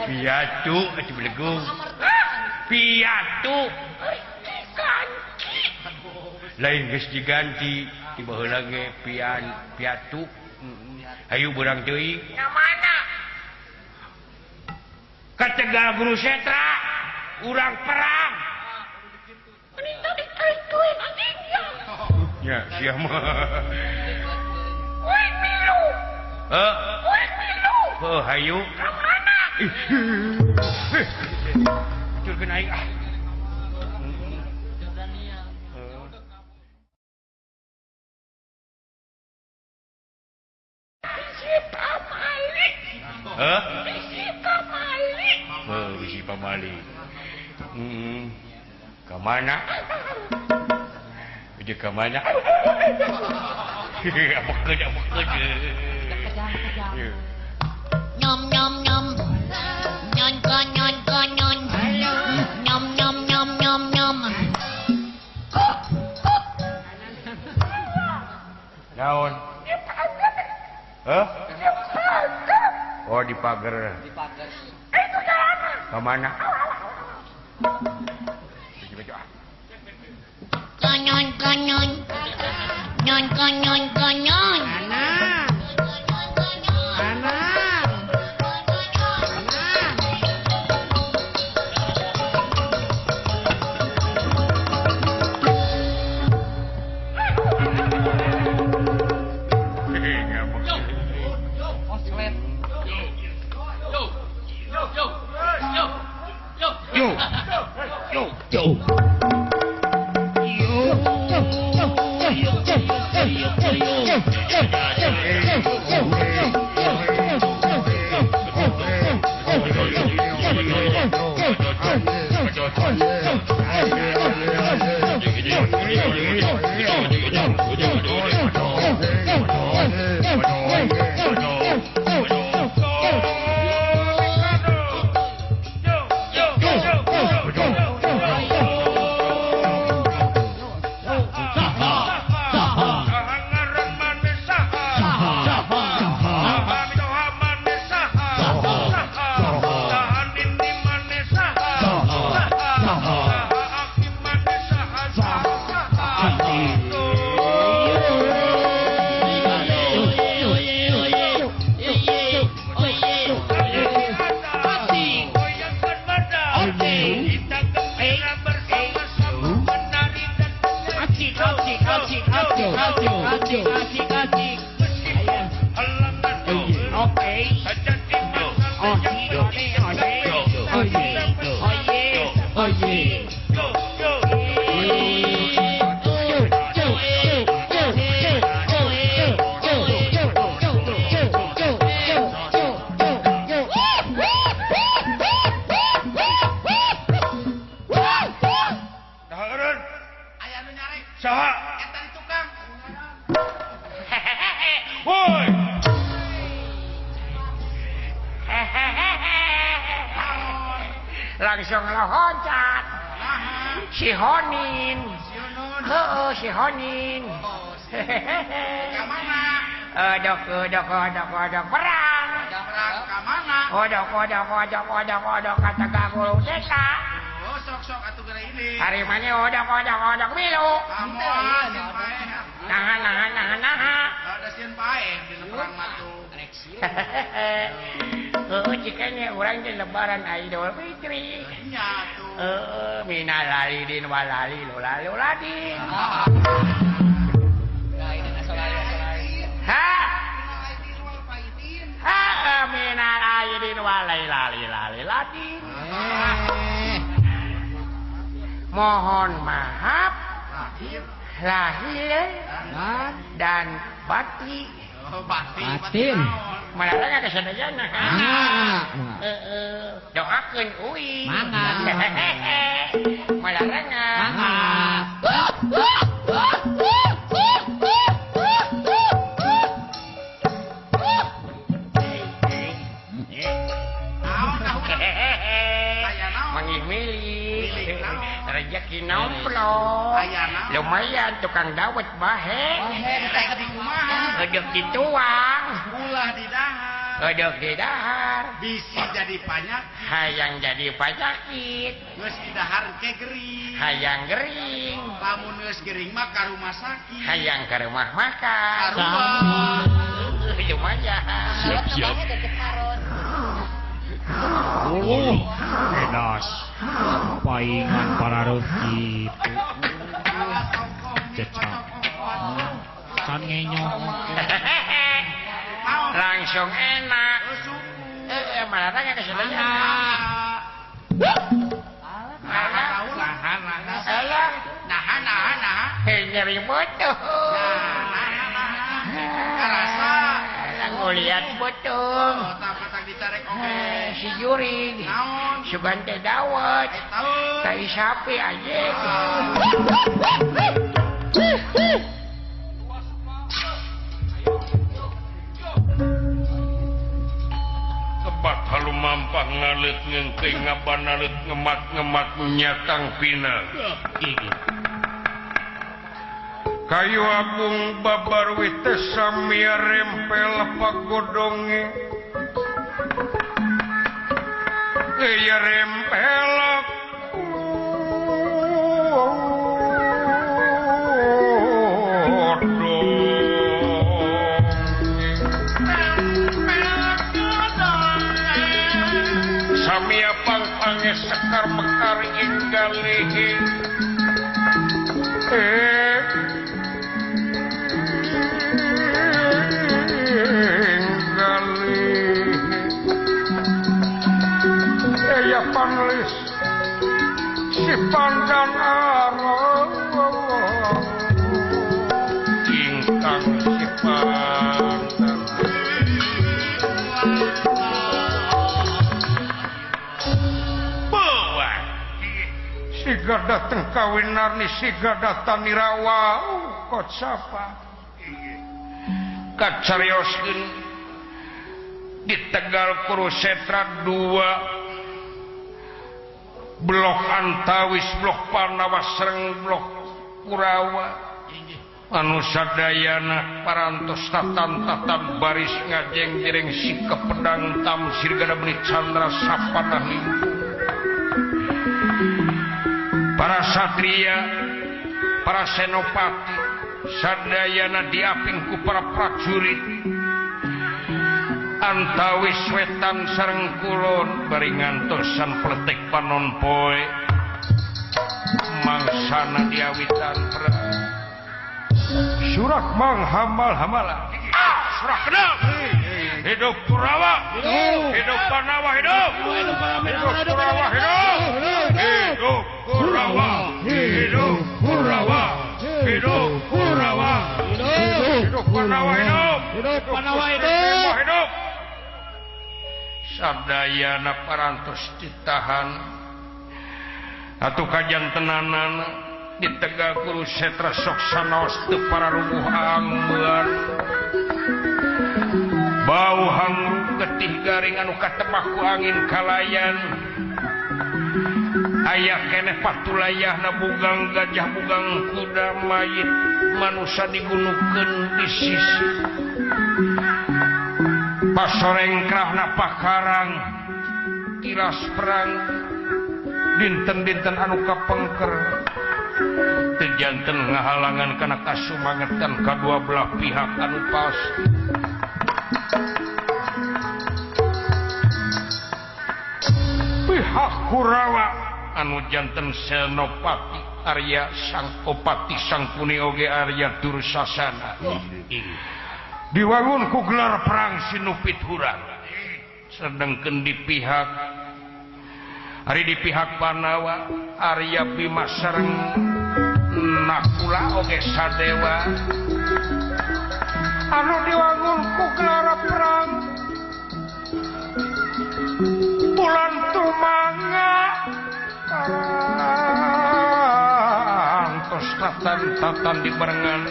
Piatu atuh belegung. Piatu diganti. Lain geus diganti ti baheula ge pian piatu. Hayu beurang teuing. Ka mana? Ka Tegal Guru Setra. Urang perang. Ya, sia mah. Uing milu. Heuh. Uing milu. Heuh, hayu. Ka mana? Aturkeun aing ah. Bisi pamali. Heuh? Bisi pamali. Heuh, bisi pamali. Ka mana? Udah ke mana? Apa kerja, apa kerja? Nyom nyom nyom, nyon konyon konyon, nyom nyom nyom nyom nyom. Naon? Hah? Oh di pagar. Di pagar. Itu jalan. Ke mana? Konyon konyon, nyon konyon konyon. Anak, anak, anak. Yo, yo, yo. Langsung loncat si Honin, heeh si Honin, odok odok odok odok perang, odok odok odok odok odok kata gagul desa, hari mana odok odok odok milu, nahan nahan nahan nahan, heeh cikanya urang di lebaran Idul Fitri. Heeh minal aidin wal lali lola loladin. Ha ha minal aidin wal lali lali ladin. Mohon maaf Lahir dan batin. Batin. Malarang ka sadayana. Doakeun uing. Mangga. Malarang. Mangga. Rezeki nomplok. Lumayan tukang dawet bahe. Gedeg dituang. Ulah didahar. Gedeg didahar. Bisi jadi panyakit. Hayang jadi panyakit. Geus didahar ke gering. Hayang gering. Lamun geus gering mah ka rumah sakit. Hayang ka rumah makan. Ka rumah. Lumayan. Siap-siap. Edas paingan para roti cecak kan ngenyong langsung enak. Malah tanya ke sana. Nahan nyeri botoh. Lihat betul si jurig sugan teh dawet tai sapi aja. Kebat halu mampah ngalet ngengkeng ngabanalet ngemat-ngemat nyatang pina. Kayu agung babar wite samia rempel pagodonge. Iya rempel godonge. Samia pangpange sekar mekar ing galihi. Ya panulis si pandan arang ingkang si pandan bawa siga dateng kawinarni siga datang nirawa kot sapa kacarioskeun di Tegal Kurusetra 2 blok Antawis, blok Panawa sareng blok Kurawa anu sadayana parantos tatan-tatan baris ngajeng jereng sikep pedang tamsir gada beli candra sapanah lingkung. Para satria, para senopati sadayana diaping ku para prajurit antawis wetan sareng kulon bari ngantosan pletek panon poe mangsana diawitan perang. Surak mang hamal hamala. Surak kenal. Hidup Kurawa, hidup Panawa, hidup. Hidup Kurawa, hidup. Hidup Kurawa, hidup Kurawa, hidup Kurawa, hidup Panawa, hidup. Hidup Panawa, hidup. Hidup. Sadayana parantos ditahan atuh kajantenanana di Tegal Kurusetra sok sanaos teu pararubuh angbean bau hangru getih garing anu katepak ku angin kalayan aya keneh patulayahna bugang gajah bugang kuda mayit manusa digunukeun di sisi pasorengkrahna pakarang tilas perang dinten-dinten anu kapengker teu janten ngahalangan kana kasumangetan kadua belah pihak anu pasti. Pihak Kurawa anu janten Senopati Arya Sangkopati Sangkuni oge Arya Dursasana diwangun ku gelar perang sinupit hurang. Sedangkan di pihak hari di pihak Panawa Arya Bima sareng Nakula oge Sadewa anu diwangun ku gelara perang bulan tumangga tos tatan-tatan dibarengan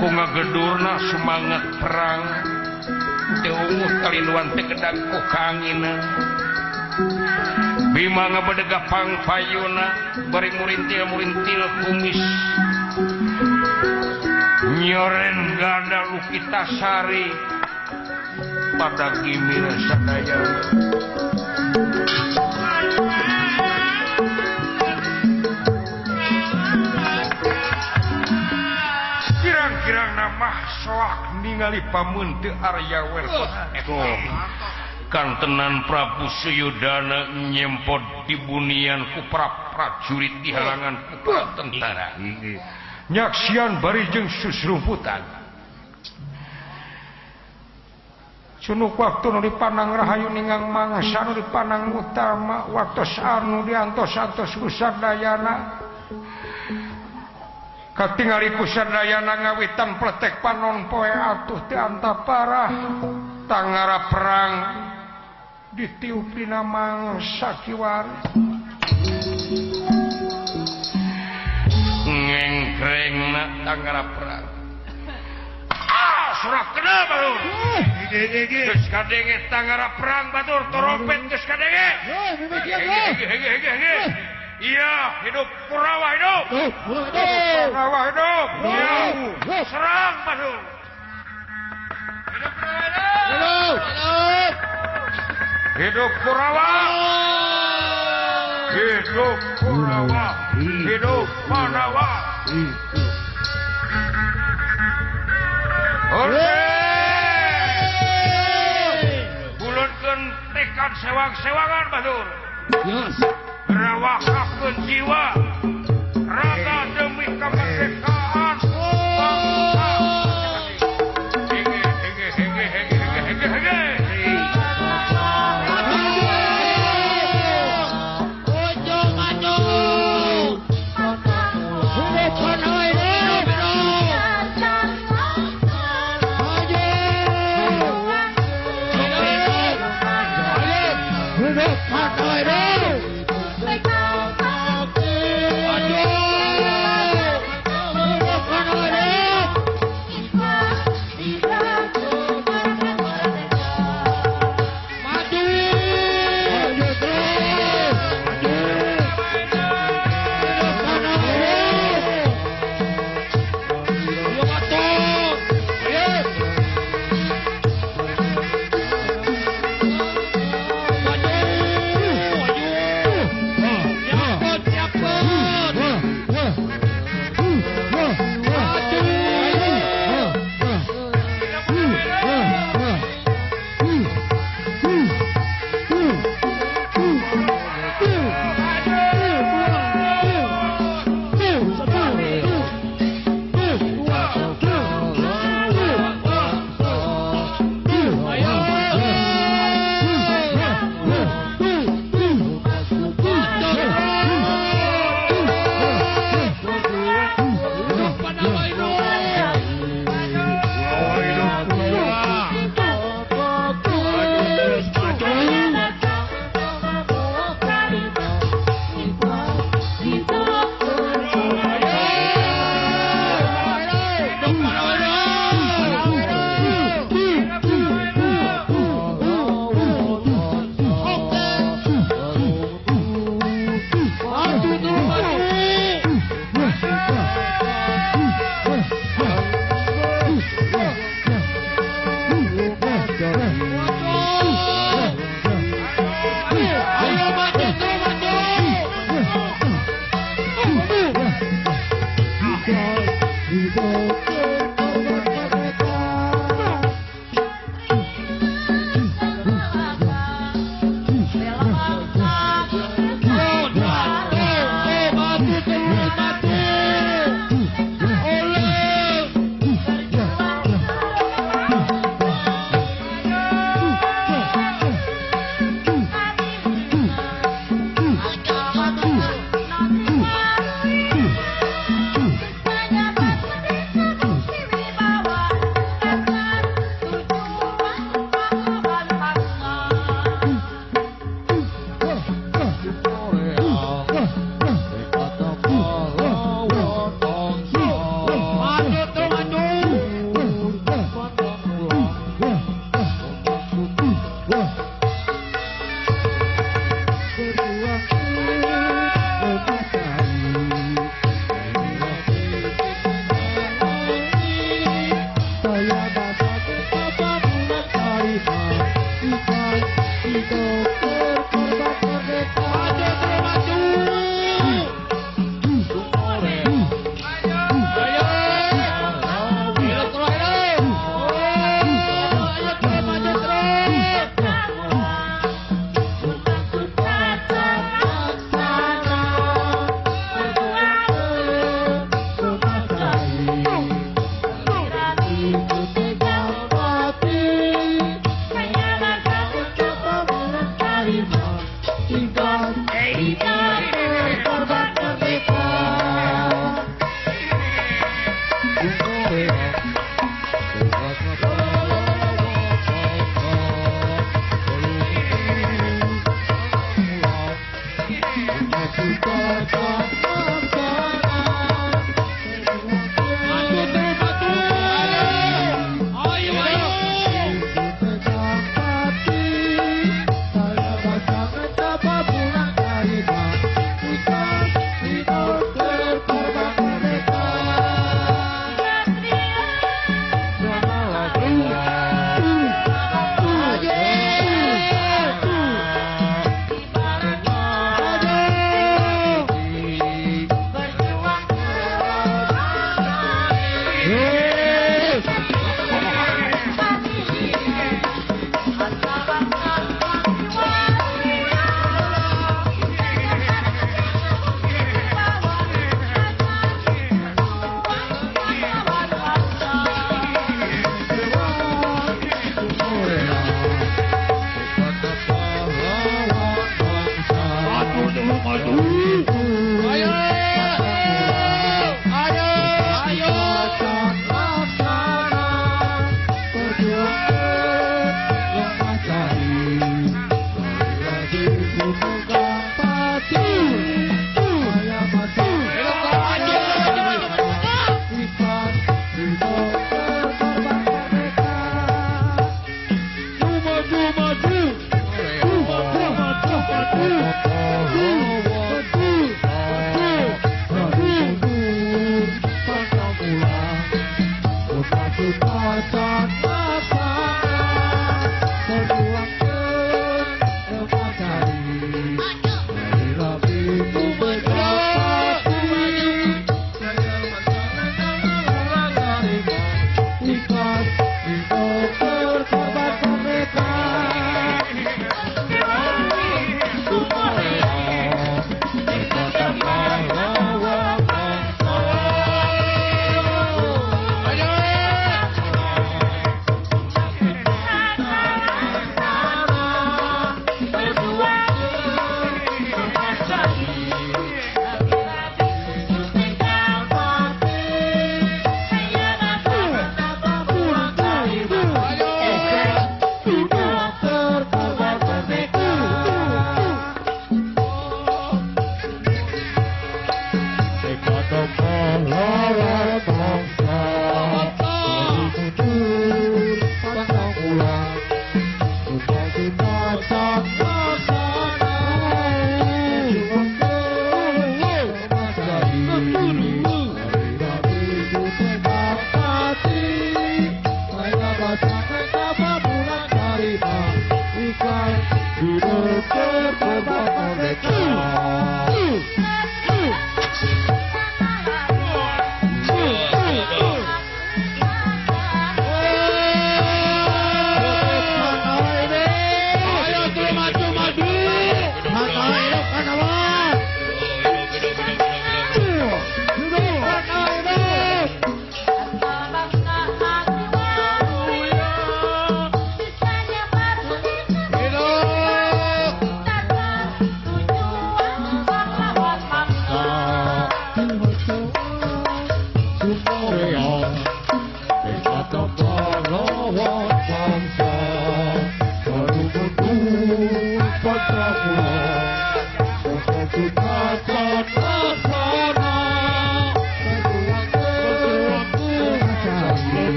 ku ngagedurna semangat perang teu unguh kalinuan teh gedang ku kaanginan Bima ngabedega pangpayuna bari murintil-murintil kumis nyoren ganda Lukitasari pada gimir sadaya. Kirang-kirang nama soak ningali pameunte Arya Werkudara. Kantenan Prabu Suyudana nyempot di bunian ku para prajurit di halangan ku para tentara. Nyaksian bari jeung susrumputan. Cunuk waktu nu dipanang rahayu ningang mangsa nu dipanang utama waktos anu diantos-antos ku sadayana. Katingali ku sadayana ngawitan pletek panon poe atuh teu antaparah tangara perang ditiup dina mangsa kiwari. Ngengkrengna tangara perang. Ah, surak kena batur. Geus kadenge tangara perang batur, trompet geus kadenge. Iya, hidup Kurawa hidup. Kurawa hidup. Iya. Serang batur. Hidup Kurawa hidup. Hidup Kurawa. Hidup Kurawa. Hidup Pandawa. Hore! Bulunkeun tekad sewang-sewangan batur. Rawakakeun jiwa raga demi kemerdekaan bangsa. Hege hege hege hege hege hege. Maju.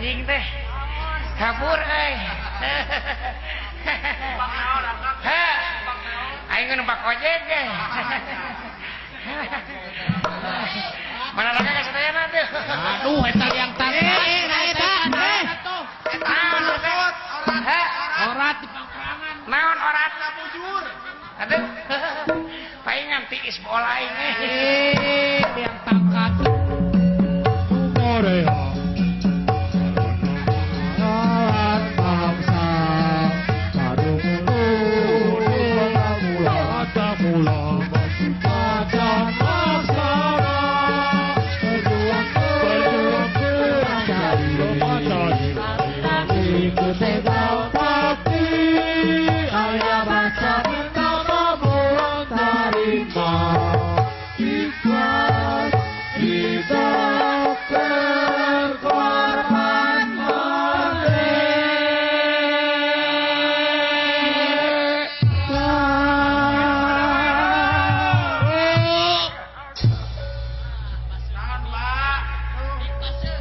Anjing teh. Kabur euy. Ha. Aing numpak ojek ge. Mana lagi ka sadayana tuh. Aduh eta yang tadi. Eta naon orat. Orat di pangkrangan. Naon orat bujur. Aduh. Paingan tiis bola aing. Yang tangkat. Korea.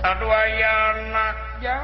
Aduh aya anaknya.